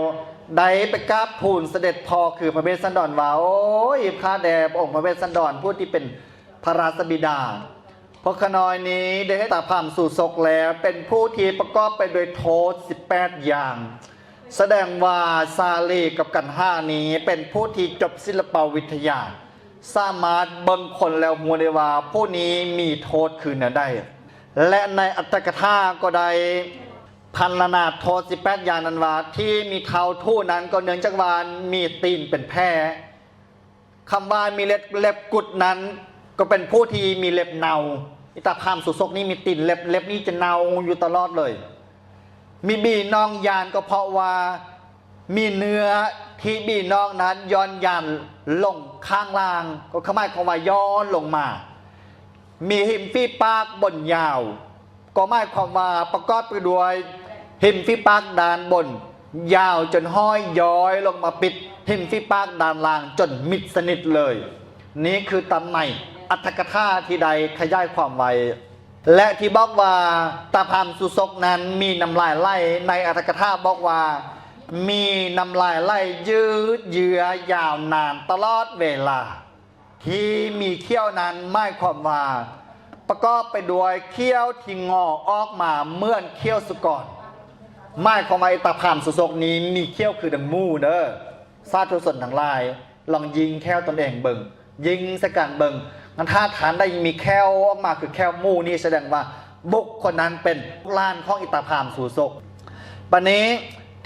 ໄດ້ໄປກາບທູນສະເດັດພໍ່ຄືພະເວດສັນດອນວ່າ ໂອ້ຍ ຂ້າແດ່ພະອົງພະເວດສັນດອນ ຜູ້ທີ່ເປັນພະລາຊະບິດາ, ພວກຂ້ານ້ອຍນີ້ໄດ້ເຫັນຕາພາມຊູສົກແລ້ວ ເປັນຜູ້ທີ່ປະກອບໄປດ້ວຍໂທດສິບແປດຢ່າງ. ສະແດງວ່າສາລີກັບກັນຫານີ້ເປັນຜູ້ທີ່ຈົບສິລະປະວິທະຍາ, ສາມາດເບິ່ງຄົນແລ້ວຮູ້ໄດ້ວ່າຜູ້ນີ້ມີໂທດຄືແນວໃດ. ແລະ ໃນອັດຖະກະຖາກໍໄດ້ພັນລະນາໂທດສິບແປດຢ່າງນັ້ນວ່າ ທີ່ມີເທົ້າຖູນັ້ນກໍເນື່ອງຈາກວ່າມີຕີນເປັນແຜ. ຄຳວ່າມີເລັບ ເລັບກຸດນັ້ນ ກໍເປັນຜູ້ທີ່ມີເລັບເນົ່າ. ອິຕາພາມສູສົກນີ້ມີຕີນເລັບ, ເລັບນີ້ຈະເນົ່າຢູ່ຕະຫຼອດເລີຍ. ມີບີ່ໜອງຢານ ກໍເພາະວ່າມີເນື້ອທີ່ບີ່ໜອງນັ້ນຢ່ອນຢານລົງຂ້າງລ່າງ, ກໍຄືໝາຍຄວາມວ່າຢ່ອນລົງມາ. ມີຮິມຝີປາກບົນຍາວ, ກໍໝາຍຄວາມວ່າປະກອບໄປດ້ວຍຮິມຝີປາກດ້ານບົນຍາວຈົນຫ້ອຍຍ້ອຍລົງມາປິດຮິມຝີປາກດ້ານລ່າງຈົນມິດສະໜິດເລີຍ. ນີ້ຄືຕຳໃນອັດຖະກະຖາທີ່ໄດ້ຂະຫຍາຍຄວາມໄວ້ ແລະ ທີ່ບອກວ່າຕາພາມສູສົກນັ້ນມີນ້ຳລາຍໄຫຼ, ໃນອັດຖະກະຖາບອກວ່າມີນ້ຳລາຍໄຫຼຍຢືດເຢື້ອຍາວນານຕະຫຼອດເວລາ. ທີ່ມີຂ້ຽວນັ້ນໝາຍຄວາມວ່າປະກອບໄປດ້ວຍຂ້ຽວທີ່ງໍອອກມາເໝືອນຂ້ຽວສຸກອນ. ໝາຍຄວາມວ່າອີຕາພາມສູສົກນີ້ມີຂ້ຽວຄືດັ່ງໝູເດີ. ສາທຸຊົນທັງຫຼາຍ ລອງຍິງແຂ້ວຕົນເອງເບິ່ງ, ຍິງໃສ່ກັນເບິ່ງ. ຄັນຖ້າທ່ານໃດມີແຂ້ວອອກມາຄືແຂ້ວໝູນີ້ ສະແດງວ່າບຸກຄົນນັ້ນເປັນລູກຫຼານຂອງອີຕາພາມສູສົກ. ບັດນີ້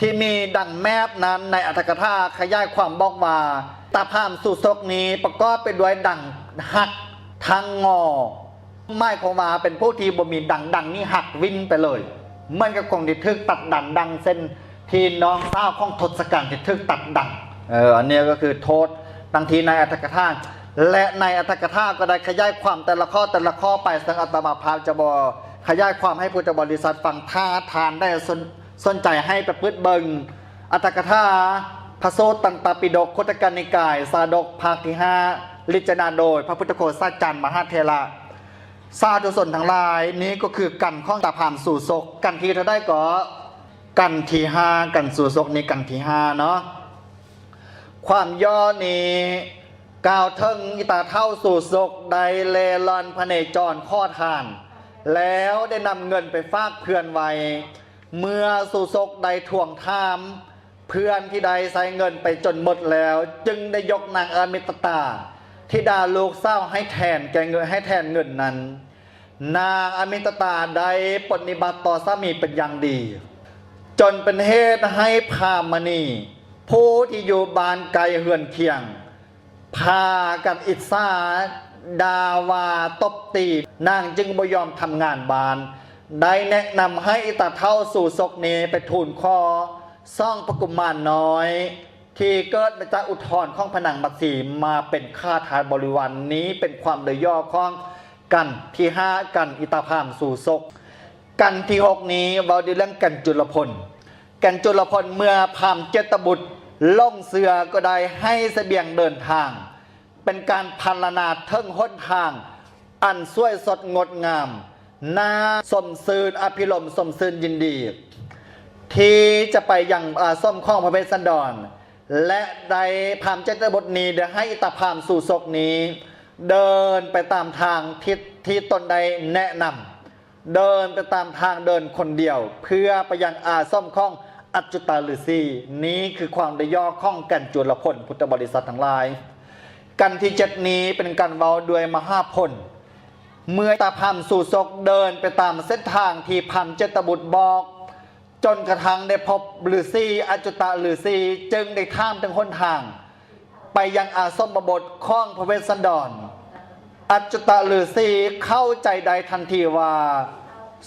ທີ່ມີດັ່ງແມບນັ້ນ ໃນອັດຖະກະຖາຂະຫຍາຍຄວາມບອກວ່າ ຕາພາມສູສົກນີ້ປະກອບໄປດ້ວຍດັງຫັກທັງງໍ, ໝາຍຄວາມວ່າເປັນຜູ້ທີ່ບໍ່ມີດັງ, ດັງນີ້ຫັກວິ່ນໄປເລີຍ ເໝືອນກັບຄົນທີ່ຖືກຕັດດັງ, ດັ່ງເຊັ່ນທີ່ນ້ອງສາວຂອງທົດສະກັນທີ່ຖືກຕັດດັງ. ເອີ ອັນນີ້ກໍຄືໂທດ ດັ່ງທີ່ໃນອັດຖະກະຖາ ແລະ ໃນອັດຖະກະຖາກໍໄດ້ຂະຫຍາຍຄວາມແຕ່ລະຂໍ້, ແຕ່ລະຂໍ້ໄປ, ເຊິ່ງອາດຕະມາພາບຈະບໍ່ຂະຫຍາຍຄວາມໃຫ້ພຸດທະບໍລິສັດຟັງ. ຖ້າທ່ານໃດສົນ, ສົນໃຈໃຫ້ໄປປຶດເບິ່ງອັດຖະກະຖາພະສູດຕັນຕະປິດົກ ຄຸດທະກະນິກາຍ ຊາດົກ ພາກທີຫ້າ ລິດຈະນາໂດຍ ພະພຸດທະໂຄສາຈານມະຫາເຖລະ. ສາທຸຊົນທັງຫຼາຍ, ນີ້ກໍຄືກັນຂອງຕາພາມສູສົກ. ກັນທີເທົ່າໃດກໍ? ກັນທີຫ້າ, ກັນສູສົກນີ້ກັນທີຫ້າເນາະ. ຄວາມຫຍໍ້ນີ້ກ່າວເຖິງອີຕາເຖົ້າສູສົກໄດ້ເລ່ລ່ອນພະເນຈອນຂໍທານ ແລ້ວໄດ້ນຳເງິນໄປຝາກເພື່ອນໄວ້. ເມື່ອສູສົກໄດ້ທວງຖາມເພື່ອນທີ່ໄດ້ໃຊ້ເງິນໄປຈົນໝົດແລ້ວ, ຈຶ່ງໄດ້ຍົກນາງອາມິດຕະຕາ ທິດາລູກສາວໃຫ້ແທນແກ່ເງິນ, ໃຫ້ແທນເງິນນັ້ນ. ນາງອາມິດຕະຕາໄດ້ປົນນິບັດຕໍ່ສາມີເປັນຢ່າງດີ, ຈົນເປັນເຫດໃຫ້ພາມະນີ ຜູ້ທີ່ຢູ່ບ້ານໃກ້ເຮືອນຄຽງ ພາກັນອິດສາ, ດ່າວ່າ, ຕົບຕີ. ນາງຈຶ່ງບໍ່ຍອມທຳງານບ້ານ, ໄດ້ແນະນຳໃຫ້ອີຕາເຖົ້າສູສົກນີ້ໄປທູນຂໍສອງພະກຸມານນ້ອຍ ທີ່ເກີດມາຈາກອຸດທອນຂອງພະນາງມັດສີມາເປັນຂ້າທາດບໍລິວານ. ນີ້ເປັນຄວາມໂດຍຫຍໍ້ຂອງກັນທີຫ້າ, ກັນອີຕາພາມສູສົກ. ກັນທີຫົກນີ້ເວົ້າດ້ວຍເລື່ອງກັນຈຸລະພົນ. ກັນຈຸລະພົນ ເມື່ອພາມເຈດຕະບຸດຫຼົງເຊື່ອກໍໄດ້ໃຫ້ສະບຽງເດີນທາງ ເປັນການພັນລະນາເຖິງຫົນທາງອັນສວຍສົດງົດງາມ, ໜ້າຊົມຊື່ນ, ອະພິລົມຊົມຊື່ນຍິນດີ ທີ່ຈະໄປຍັງອາສົມຂອງພະເວດສັນດອນ ແລະ ໄດ້ພາມເຈດຕະບຸດນີ້ໄດ້ໃຫ້ອີຕາພາມສູສົກນີ້ເດີນໄປຕາມທາງທີ່, ທີ່ຕົນໄດ້ແນະນຳ. ເດີນໄປຕາມທາງເດີນຄົນດຽວ ເພື່ອໄປຍັງອາສົມຂອງອັດຈຸຕາລືສີ. ນີ້ຄືຄວາມໂດຍຫຍໍ້ຂອງກັນຈຸລະພົນ ພຸດທະບໍລິສັດທັງຫຼາຍ. ກັນທີເຈັດນີ້ເປັນການເວົ້າດ້ວຍມະຫາພົນ. ເມື່ອຕາພາມສູສົກເດີນໄປຕາມເສັ້ນທາງທີ່ພາມເຈດຕະບຸດບອກ, ຈົນກະທັ່ງໄດ້ພົບລືສີ, ອັດຈຸຕາລືສີຈຶ່ງໄດ້ຖາມເຖິງຫົນທາງ ໄປຍັງອາສົມມະບົດຂອງພະເວດສັນດອນ. ອັດຈຸຕະລືສີເຂົ້າໃຈໄດ້ທັນທີວ່າ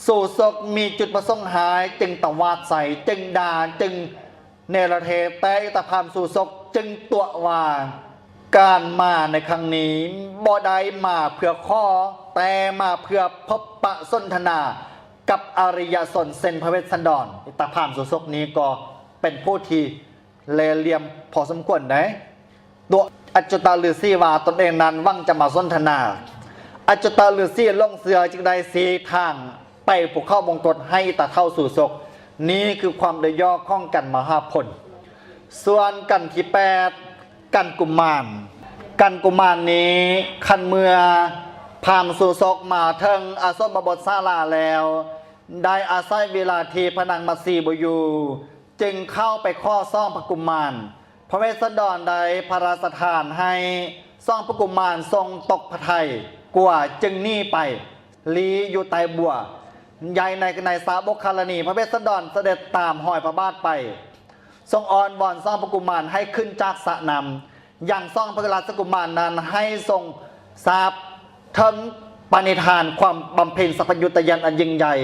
ສູສົກມີຈຸດປະສົງຮ້າຍ, ຈຶ່ງຕະຫວາດໃສ່, ຈຶ່ງດ່າ, ຈຶ່ງເນລະເທ, ແຕ່ອີຕາພາມສູສົກຈຶ່ງຕົວະວ່າ ການມາໃນຄັ້ງນີ້ບໍ່ໄດ້ມາເພື່ອຂໍ, ແຕ່ມາເພື່ອພົບປະສົນທະນາກັບອະລິຍະຊົນເຊັ່ນພະເວດສັນດອນ. ອີຕາພາມສູສົກນີ້ກໍເປັນຜູ້ທີ່ ແລະ ຫຼຽມພໍສົມຄວນໃດ໋. ຕົວະອັດຈຸຕະລືສີວ່າຕົນເອງນັ້ນຫວັງຈະມາສົນທະນາ. ອັດຈຸຕະລືສີຫຼົງເຊື່ອຈຶ່ງໄດ້ຊີ້ທາງໄປພູເຂົາມົງກົດໃຫ້ຕາເຖົ້າສູສົກ. ນີ້ຄືຄວາມໂດຍຫຍໍ້ຂອງກັນມະຫາພົນ. ສ່ວນກັນທີແປດ ກັນກຸມານ. ກັນກຸມານນີ້ ຄັນເມື່ອພາມສູສົກມາເຖິງອາສົມມະບົດສາລາແລ້ວ ໄດ້ອາໄສເວລາທີ່ພະນາງມັດສີບໍ່ຢູ່ ຈຶ່ງເຂົ້າໄປຂໍສອງພະກຸມານ. ພະເວດສັນດອນໄດ້ພະລາຊະທານໃຫ້ສອງພະກຸມານຊົງຕົກພະໄທກວ່າ ຈຶ່ງໜີໄປລີ້ຢູ່ໃຕ້ບົວໃຫຍ່ໃນ ໃນສາບົກຄາລະນີ. ພະເວດສັນດອນສະເດັດຕາມຮອຍພະບາດໄປ, ຊົງອ້ອນວອນສອງພະກຸມານໃຫ້ຂຶ້ນຈາກສະນ້ຳ, ຍັງສອງພະລາຊະກຸມານນັ້ນໃຫ້ຊົງສາບ ເຖິງປະນິທານຄວາມບຳເພັນສັບພະຍຸດຕະຍານອັນຍິ່ງໃຫຍ່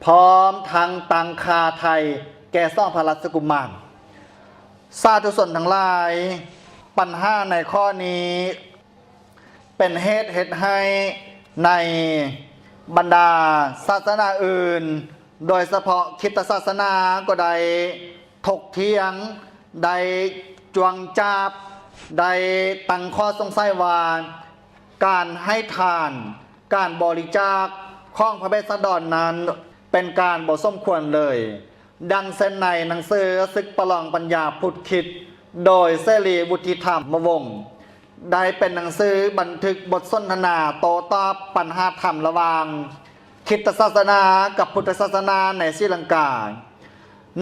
ພ້ອມທັງຕັ້ງຄ່າໄຖ່ແກ່ສອງພະລາຊະກຸມານ. ສາທຸຊົນທັງຫຼາຍ, ບັນຫາໃນຂໍ້ນີ້ ເປັນເຫດເຮັດໃຫ້ໃນບັນດາສາສະໜາອື່ນ, ໂດຍສະເພາະຄຣິສຕະສາສະໜາກໍໄດ້ຖົກຖຽງ, ໄດ້ຈວງຈາບ, ໄດ້ຕັ້ງຂໍ້ສົງໄສວ່າ ການໃຫ້ທານ, ການບໍລິຈາກຂອງພະເວດສະດອນນັ້ນ ເປັນການບໍ່ສົມຄວນເລີຍ. ດັ່ງເຊັ່ນໃນໜັງສື ສຶກປະລອງປັນຍາພຸດຄິດ ໂດຍເສລີວຸດທິທຳມະວົງ ໄດ້ເປັນໜັງສືບັນທຶກບົດສົນທະນາໂຕ້ຕອບປັນຫາທຳລະຫວ່າງຄຣິສຕະສາສະໜາກັບພຸດທະສາສະໜາໃນສີລັງກາ.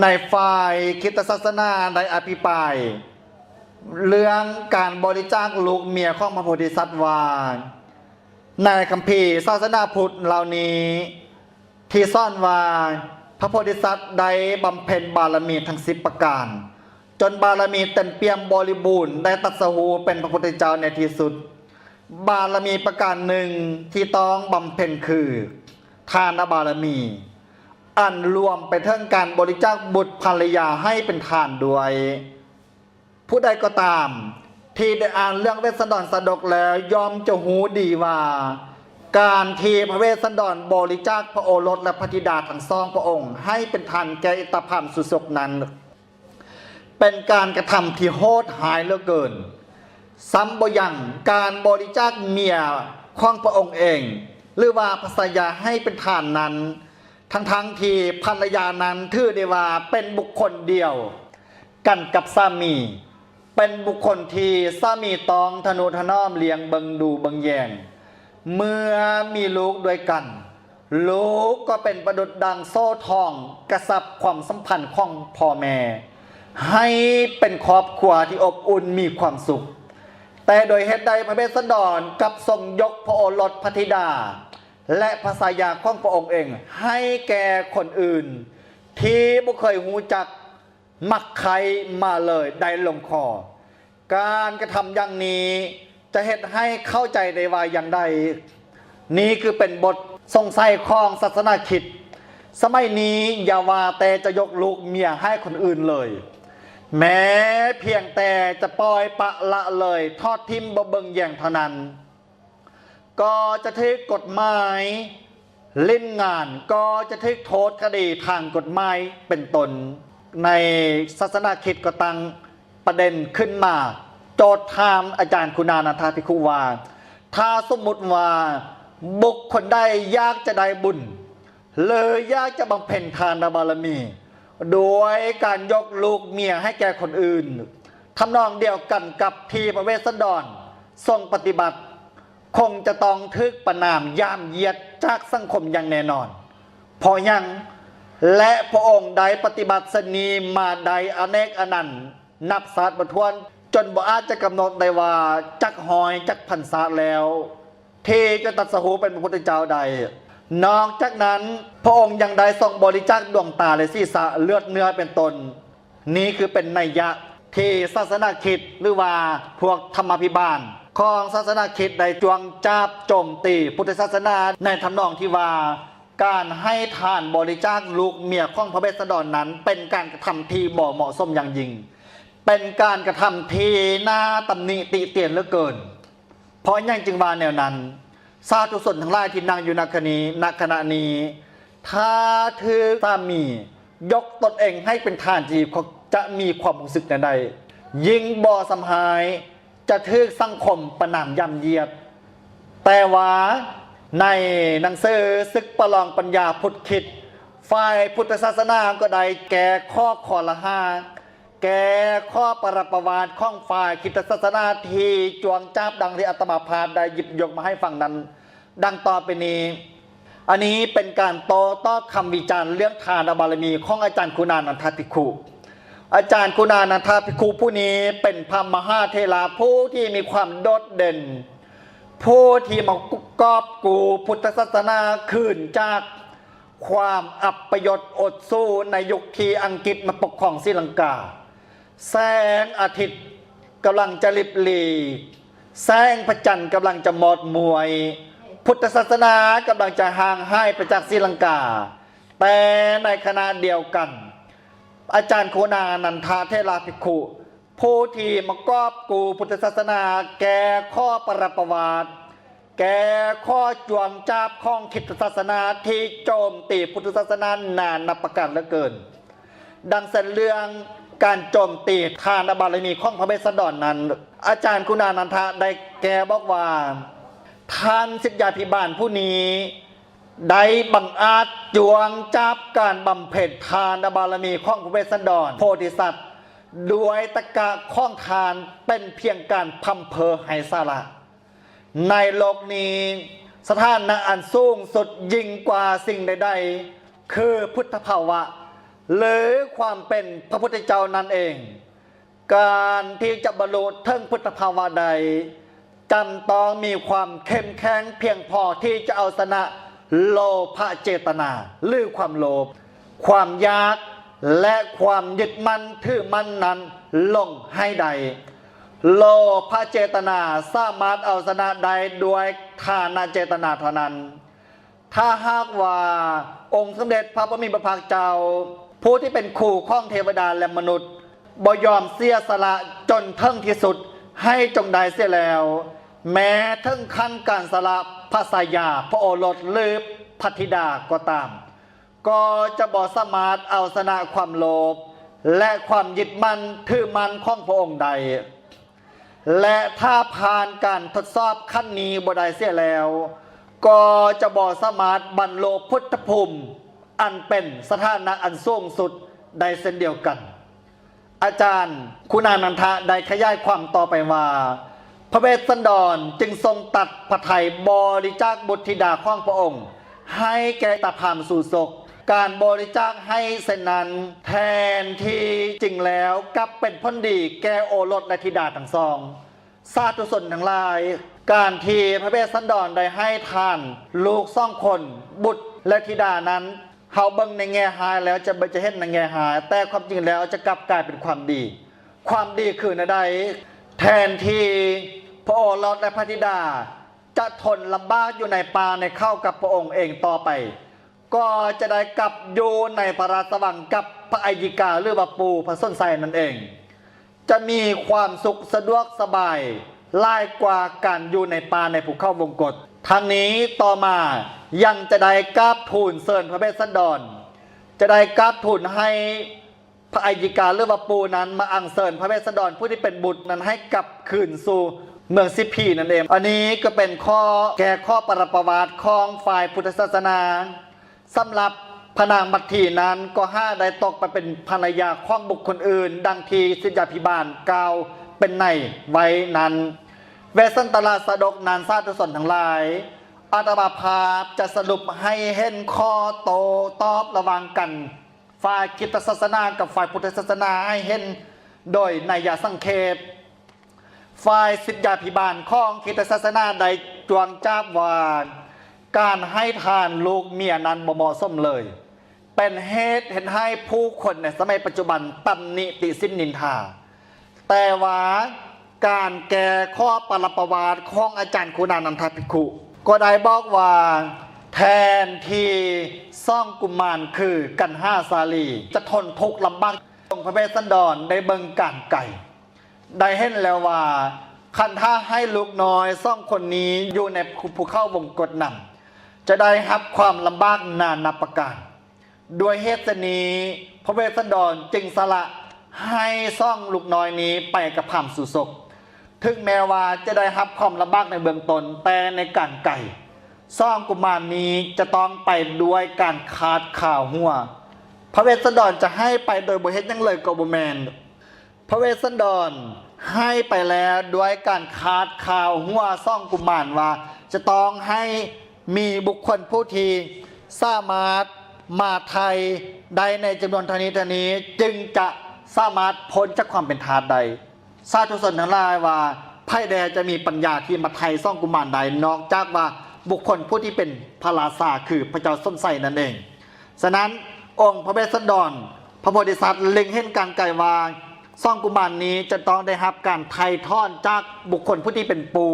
ໃນຝ່າຍຄຣິສຕະສາສະໜາໄດ້ອະພິປາຍເລື່ອງການບໍລິຈາກລູກເມຍຂອງພະໂພທິສັດວ່າ ໃນຄຳພີສາສະໜາພຸດເຫຼົ່ານີ້ ທີ່ສອນວ່າພະໂພທິສັດໄດ້ບຳເພັນບາລະມີທັງສິບປະການ ຈົນບາລະມີເຕັມປ່ຽມບໍລິບູນ ໄດ້ຕັດສະຮູ້ເປັນພະພຸດທະເຈົ້າໃນທີ່ສຸດ. ບາລະມີປະການໜຶ່ງທີ່ຕ້ອງບຳເພັນຄືທານະບາລະມີ ອັນລວມໄປເຖິງການບໍລິຈາກບຸດພັນລະຍາໃຫ້ເປັນທານດ້ວຍ. ຜູ້ໃດກໍຕາມທີ່ໄດ້ອ່ານເລື່ອງເວດສະດອນຊາດົກແລ້ວ ຍ່ອມຈະຮູ້ດີວ່າ ການທີ່ພະເວດສະດອນບໍລິຈາກພະໂອລົດ ແລະ ພະທິດາທັງສອງພະອົງໃຫ້ເປັນທານແກ່ອິດຕະພາມສຸສົກນັ້ນ ເປັນການກະທຳທີ່ໂຫດຮ້າຍເຫຼືອເກີນ. ຊ້ຳບໍ່ຍັງ ການບໍລິຈາກເມຍຂອງພະອົງເອງ ຫຼືວ່າພະຊາຍາໃຫ້ເປັນທານນັ້ນ ທັງໆທີ່ພັນລະຍານັ້ນຖືໄດ້ວ່າເປັນບຸກຄົນດຽວກັນກັບສາມີ, ເປັນບຸກຄົນທີ່ສາມີຕ້ອງທະນຸຖະໜອມລ້ຽງເບິ່ງດູເບິ່ງແຍງ. ເມື່ອມີລູກດ້ວຍກັນ, ລູກກໍເປັນປະດຸດດັ່ງໂສ້ທອງກະຊັບຄວາມສຳພັນຂອງພໍ່ແມ່ ໃຫ້ເປັນຄອບຄົວທີ່ອົບອຸ່ນມີຄວາມສຸກ. ແຕ່ໂດຍເຫດໃດພະເວດສະດອນກັບຊົງຍົກພະໂອລົດ, ພະທິດາ ແລະ ພະຊາຍາຂອງພະອົງເອງໃຫ້ແກ່ຄົນອື່ນທີ່ບໍ່ເຄີຍຮູ້ຈັກມັກໃຄ່ມາເລີຍໄດ້ລົງຄໍ? ການກະທຳຢ່າງນີ້ຈະເຮັດໃຫ້ເຂົ້າໃຈໄດ້ວ່າຢ່າງໃດ? ນີ້ຄືເປັນບົດສົງໄສຂອງສາສະໜາຄຣິດ. ສະໄໝນີ້ຢ່າວ່າແຕ່ຈະຍົກລູກເມຍໃຫ້ຄົນອື່ນເລີຍ, ແມ້ພຽງແຕ່ຈະປ່ອຍປະລະເລີຍ, ທອດຖິ້ມບໍ່ເບິ່ງແຍງເທົ່ານັ້ນ ກໍຈະຖືກກົດໝາຍຫຼິ້ນງານ, ກໍຈະຖືກໂທດຄະດີທາງກົດໝາຍເປັນຕົ້ນ. ໃນສາສະໜາຄຣິດກໍຕັ້ງປະເດັນຂຶ້ນມາໂຈດຖາມອາຈານຄຸນານັນທະພິກຂຸວ່າ ຖ້າສົມມຸດວ່າບຸກຄົນໃດຢາກຈະໄດ້ບຸນ ຫຼື ຢາກຈະບຳເພັນທານະບາລະມີ ດ້ວຍການຍົກລູກເມຍໃຫ້ແກ່ຄົນອື່ນ, ທຳນອງດຽວກັນກັບທີ່ພະເວດສະດອນຊົງປະຕິບັດ, ຄົງຈະຕ້ອງຖືກປະນາມຢາມຢຽດຈາກສັງຄົມຢ່າງແນ່ນອນ. ເພາະຫຍັງ? ແລະ ພະອົງໄດ້ປະຕິບັດເຊັ່ນນີ້ມາໄດ້ອະເນກອະນັນ ນັບຊາດບໍ່ຖ້ວນ, ຈົນບໍ່ອາດຈະກຳນົດໄດ້ວ່າຈັກຮ້ອຍຈັກພັນຊາດແລ້ວ ທີ່ຈະຕັດສະຮູ້ເປັນພະພຸດທະເຈົ້າໄດ້. ນອກຈາກນັ້ນ, ພະອົງຍັງໄດ້ຊົງບໍລິຈາກດວງຕາ ແລະ ສີສະ, ເລືອດເນື້ອເປັນຕົ້ນ. ນີ້ຄືເປັນໄນຍະທີ່ສາສະໜາຄຣິດ ຫຼືວ່າພວກທຳມະພິບານຂອງສາສະໜາຄຣິດໄດ້ຈວງຈາບໂຈມຕີພຸດທະສາສະໜາ ໃນທຳນອງທີ່ວ່າ ການໃຫ້ທານບໍລິຈາກລູກເມຍຂອງພະເວດສະດອນນັ້ນ ເປັນການກະທຳທີ່ບໍ່ເໝາະສົມຢ່າງຍິ່ງ, ເປັນການກະທຳທີ່ໜ້າຕຳໜິຕິຕຽນເຫຼືອເກີນ. ເພາະຫຍັງຈຶ່ງວ່າແນວນັ້ນ? ສາທຸຊົນທັງຫຼາຍທີ່ນັ່ງຢູ່ນະຂະນີ້, ນະຂະນະນີ້ ຖ້າຖືກສາມີຍົກຕົນເອງໃຫ້ເປັນທານທີ່ ຈະມີຄວາມຮູ້ສຶກແນວໃດ? ຍິ່ງບໍ່ຊຳຮ້າຍ ຈະຖືກສັງຄົມປະນາມຢາມຢຽດ. ແຕ່ວ່າໃນໜັງສືສຶກປະລອງປັນຍາພຸດຄິດ, ຝ່າຍພຸດທະສາສະໜາກໍໄດ້ແກ້ຂໍ້ຄອລະຫາ, ແກ້ຂໍ້ປະລັບປະຫວັດຂອງຝ່າຍຄຣິສຕະສາສະໜາທີ່ຈວງຈາບ ດັ່ງທີ່ອາດຕະມາພາບໄດ້ຫຍິບຍົກມາໃຫ້ຟັງນັ້ນ ດັ່ງຕໍ່ໄປນີ້. ອັນນີ້ເປັນການໂຕ້ຕອບຄຳວິຈານເລື່ອງທານະບາລະມີຂອງອາຈານຄຸນານັນທະພິກຂຸ. ອາຈານຄຸນານັນທະພິກຂຸຜູ້ນີ້ເປັນພະມະຫາເຖລະຜູ້ທີ່ມີຄວາມໂດດເດັ່ນ, ຜູ້ທີ່ມາກອບກູ້ພຸດທະສາສະໜາຄືນຈາກຄວາມອັບປະຍົດອົດຊູໃນຍຸກທີ່ອັງກິດມາປົກຄອງສີລັງກາ. ແສງອາທິດກຳລັງຈະລິບຫຼີ່ ແສງພະຈັນກຳລັງຈະໝອດມວຍ, ພຸດທະສາສະໜາກຳລັງຈະຫ່າງຫາຍໄປຈາກສີລັງກາ. ແຕ່ໃນຂະນະດຽວກັນ, ອາຈານໂຄນານັນທະເຖລະພິກຂຸ ຜູ້ທີ່ມາກອບກູ້ພຸດທະສາສະໜາ ແກ່ຂໍ້ປະລັບປະຫວັດ, ແກ່ຂໍ້ຈວງຈັບຂອງຄຣິສຕະສາສະໜາທີ່ໂຈມຕີພຸດທະສາສະໜານານນັບປະການເຫຼືອເກີນ. ດັ່ງເຊັ່ນເລື່ອງການໂຈມຕີທານະບາລະມີຂອງພະເວດສັນດອນນັ້ນ, ອາຈານຄຸນານັນທະໄດ້ແກ່ບອກວ່າ ທ່ານສິດຢາພິບານຜູ້ນີ້ ໄດ້ບັງອາດຈວງຈັບການບຳເພັນທານະບາລະມີຂອງພະເວດສັນດອນໂພທິສັດ ດ້ວຍຕະກະຂອງທ່ານເປັນພຽງການພຳເພີໄຮ້ສາລະ. ໃນໂລກນີ້, ສະຖານະອັນສູງສຸດຍິ່ງກວ່າສິ່ງໃດໆ ຄືພຸດທະພາວະ ຫຼື ຄວາມເປັນພະພຸດທະເຈົ້ານັ້ນເອງ. ການທີ່ຈະບັນລຸເຖິງພຸດທະພາວະໄດ້ ຈຳຕ້ອງມີຄວາມເຂັ້ມແຂງພຽງພໍທີ່ຈະເອົາຊະນະໂລພະເຈຕະນາ ຫຼື ຄວາມໂລບ, ຄວາມຢາກ ແລະ ຄວາມຍຶດໝັ້ນຖືໝັ້ນນັ້ນລົງໃຫ້ໄດ້. ໂລພະເຈຕະນາສາມາດເອົາຊະນະໄດ້ດ້ວຍທານະເຈຕະນາເທົ່ານັ້ນ. ຖ້າຫາກວ່າອົງສົມເດັດພະຜູ້ມີພະພາກເຈົ້າ ຜູ້ທີ່ເປັນຄູຂອງເທວະດາ ແລະ ມະນຸດ ບໍ່ຍອມເສຍສະຫຼະຈົນເຖິງທີ່ສຸດໃຫ້ຈົງໄດ້ເສຍແລ້ວ, ແມ້ເຖິງຂັ້ນການສະຫຼະພະຊາຍາ, ພະໂອລົດ ຫຼື ພະທິດາກໍຕາມ, ກໍຈະບໍ່ສາມາດເອົາຊະນະຄວາມໂລບ ແລະ ຄວາມຍຶດໝັ້ນຖືໝັ້ນຂອງພະອົງໄດ້. ແລະ ຖ້າຜ່ານການທົດສອບຂັ້ນນີ້ບໍ່ໄດ້ເສຍແລ້ວ, ກໍຈະບໍ່ສາມາດບັນລຸພຸດທະພູມອັນເປັນສະຖານະອັນສູງສຸດໄດ້ເຊັ່ນດຽວກັນ. ອາຈານຄຸນານັນທະໄດ້ຂະຫຍາຍຄວາມຕໍ່ໄປວ່າ, ພະເວດສັນດອນຈຶ່ງຊົງຕັດພະໄທບໍລິຈາກບຸດທິດາຂອງພະອົງ ໃຫ້ແກ່ຕາພາມຊູສົກ. ການບໍລິຈາກໃຫ້ເຊັ່ນນັ້ນ ແທນທີ່ຈິງແລ້ວກັບເປັນຜົນດີແກ່ໂອລົດ ແລະ ທິດາທັງສອງ. ສາທຸຊົນທັງຫຼາຍ, ການທີ່ພະເວດສັນດອນໄດ້ໃຫ້ທານລູກສອງຄົນ, ບຸດ ແລະ ທິດານັ້ນ, ເຮົາເບິ່ງໃນແງ່ຮ້າຍແລ້ວຈະ ຈະເຫັນໃນແງ່ຮ້າຍ, ແຕ່ຄວາມຈິງແລ້ວຈະກັບກາຍເປັນຄວາມດີ. ຄວາມດີຄືແນວໃດ? ແທນທີ່ພະໂອລົດ ແລະ ພະທິດາ ຈະທົນລຳບາກຢູ່ໃນປ່າໃນເຂົາກັບພະອົງເອງຕໍ່ໄປ, ກໍຈະໄດ້ກັບຢູ່ໃນພະລາຊະວັງກັບພະອັຍກິກາ ຫຼືວ່າປູ່ພະສົນໄຊນັ້ນເອງ. ຈະມີຄວາມສຸກສະດວກສະບາຍຫຼາຍກວ່າການຢູ່ໃນປ່າໃນພູເຂົາວົງກົດ. ທັງນີ້ຕໍ່ມາຍັງຈະໄດ້ກາບທູນເຊີນພະເວດສັນດອນ, ຈະໄດ້ກາບທູນໃຫ້ ພະອັຍກິກາ ຫຼືວ່າປູ່ນັ້ນມາອັນເຊີນພະເວດສັນດອນຜູ້ທີ່ເປັນບຸດນັ້ນໃຫ້ກັບຄືນສູ່ເມືອງສິບພີນັ້ນເອງ. ອັນນີ້ກໍເປັນຂໍ້ແກ່ຂໍ້ປະລັບປະຫວັດຂອງຝ່າຍພຸດທະສາສະໜາ. ສຳລັບພະນາງມັດຖີນັ້ນກໍຫາໄດ້ຕົກໄປເປັນພັນລະຍາຂອງບຸກຄົນອື່ນ, ດັ່ງທີ່ສິດຍາພິບານກ່າວເປັນໃນໄວ້ນັ້ນ. ເວດສັນຕະລະຊາດົກນັ້ນ ສາທຸຊົນທັງຫຼາຍ, ອາດຕະມາພາບຈະສະຫຼຸບໃຫ້ເຫັນຂໍ້ໂຕ້ຕອບລະຫວ່າງກັນ ຝ່າຍຄຣິສຕະສາສະໜາກັບຝ່າຍພຸດທະສາສະໜາໃຫ້ເຫັນໂດຍໄນຍະສັງເຂບ. ຝ່າຍສິດຍາພິບານຂອງຄຣິສຕະສາສະໜາໄດ້ຈວງຈັບວ່າ ການໃຫ້ທານລູກເມຍນັ້ນບໍ່ເໝາະສົມເລີຍ, ເປັນເຫດເຮັດໃຫ້ຜູ້ຄົນໃນສະໄໝປັດຈຸບັນຕຳໜິຕິຊິນນິນທາ. ແຕ່ວ່າການແກ່ຂໍ້ປະລັບປະຫວັດຂອງອາຈານຄຸນານັນທະພິກຂຸ ກໍໄດ້ບອກວ່າ ແທນທີ່ສອງກຸມານຄືກັນຫາສາລີຈະທົນທຸກລຳບາກ, ອົງພະເວດສັນດອນໄດ້ເບິ່ງການໄກ ໄດ້ເຫັນແລ້ວວ່າ ຄັນຖ້າໃຫ້ລູກນ້ອຍສອງຄົນນີ້ຢູ່ໃນພູເຂົາວົງກົດນັ້ນ ຈະໄດ້ຮັບຄວາມລຳບາກນານນັບປະການ. ດ້ວຍເຫດເຊັ່ນນີ້, ພະເວດສັນດອນຈຶ່ງສະຫຼະໃຫ້ສອງລູກນ້ອຍນີ້ໄປກັບພາມຊູສົກ. ເຖິງແມ້ວ່າຈະໄດ້ຮັບຄວາມລຳບາກໃນເບື້ອງຕົ້ນ, ແຕ່ໃນການໄກ, ສອງກຸມານນີ້ຈະຕ້ອງໄປດ້ວຍການຂາດຄາຫົວ. ພະເວດສັນດອນຈະໃຫ້ໄປໂດຍບໍ່ເຮັດຫຍັງເລີຍກໍບໍ່ແມ່ນ. ພະເວດສັນດອນໃຫ້ໄປແລ້ວດ້ວຍການຂາດຄາຫົວສອງກຸມານວ່າ ຈະຕ້ອງໃຫ້ມີບຸກຄົນຜູ້ທີ່ສາມາດມາໄຖ່ໄດ້ໃນຈຳນວນເທົ່ານີ້ເທົ່ານີ້ ຈຶ່ງຈະສາມາດພົ້ນຈາກຄວາມເປັນທາດໄດ້. ສາທຸຊົນທັງຫຼາຍວ່າ ໃຜແດ່ຈະມີປັນຍາທີ່ມາໄຖ່ສອງກຸມານໄດ້ ນອກຈາກວ່າບຸກຄົນຜູ້ທີ່ເປັນພະລາຊາ ຄືພະເຈົ້າສົນໄຊນັ້ນເອງ. ສະນັ້ນ, ອົງພະເວດສັນດອນ ພະໂພທິສັດເລັງເຫັນການໄກວ່າ ສອງກຸມານນີ້ຈະຕ້ອງໄດ້ຮັບການໄຖ່ຖອນຈາກບຸກຄົນຜູ້ທີ່ເປັນປູ່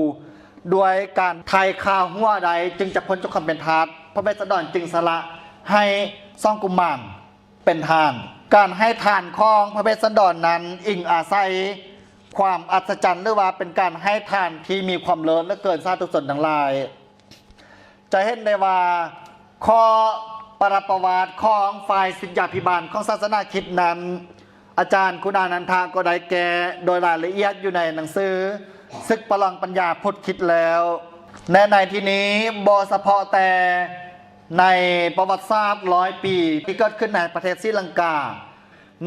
ດ້ວຍການໄຖ່ຂ້າຫົວໃດຈຶ່ງຈະພົ້ນຈາກຄວາມເປັນທາດ, ພະເວດສະດອນຈຶ່ງສະຫຼະໃຫ້ສອງກຸມານເປັນທານ. ການໃຫ້ທານຂອງພະເວດສະດອນນັ້ນອີງອາໄສຄວາມອັດສະຈັນ ຫຼືວ່າເປັນການໃຫ້ທານທີ່ມີຄວາມເລີດເຫຼືອເກີນ ສາທຸຊົນທັງຫຼາຍ. ຈະເຫັນໄດ້ວ່າ ຂໍ້ປະດັບປະຫວັດຂອງຝ່າຍສິດຢາພິບານຂອງສາສະໜາຄຣິດນັ້ນ ອາຈານຄຸນອານັນທະກໍໄດ້ແກ້ໂດຍລາຍລະອຽດຢູ່ໃນໜັງສື ສຶກປະລອງປັນຍາພຸດຄຣິດແລ້ວ ແລະ ໃນທີ່ນີ້ບໍ່ສະເພາະແຕ່ໃນປະຫວັດສາດຮ້ອຍປີທີ່ເກີດຂຶ້ນໃນປະເທດສີລັງກາ,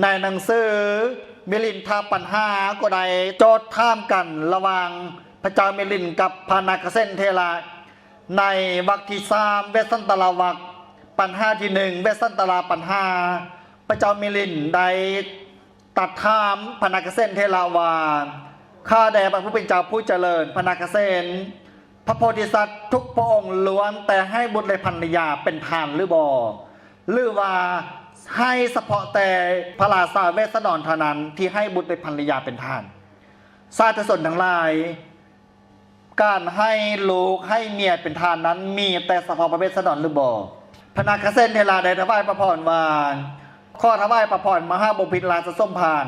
ໃນໜັງສືມິລິນທະປັນຫາກໍໄດ້ໂຈດຖາມກັນລະຫວ່າງພະເຈົ້າມິລິນກັບພະນາຄະເສນເຖລະ ໃນວັກທີສາມ ເວດສັນຕະລະວັກ ປັນຫາທີໜຶ່ງ ເວດສັນຕະລະປັນຫາ, ພະເຈົ້າມິລິນໄດ້ຕັດຖາມພະນາຄະເສນເຖລະວ່າ ຂ້າແດ່ພະຜູ້ເປັນເຈົ້າຜູ້ຈະເລີນ ພະນາຄະເສນ ພະໂພທິສັດທຸກພະອົງລ້ວນແຕ່ໃຫ້ບຸດ ແລະ ພັນລະຍາເປັນທານຫຼືບໍ່? ຫຼືວ່າໃຫ້ສະເພາະແຕ່ພະລາຊາເວດສະດອນເທົ່ານັ້ນທີ່ໃຫ້ບຸດ ແລະ ພັນລະຍາເປັນທານ? ສາທຸຊົນທັງຫຼາຍ, ການໃຫ້ລູກໃຫ້ເມຍເປັນທານນັ້ນ ມີແຕ່ສະເພາະພະເວດສະດອນຫຼືບໍ່? ພະນາຄະເສນເຖລະໄດ້ຖວາຍພະພອນວ່າ ຂໍຖວາຍພະພອນມະຫາບໍພິດລາຊະສົມພານ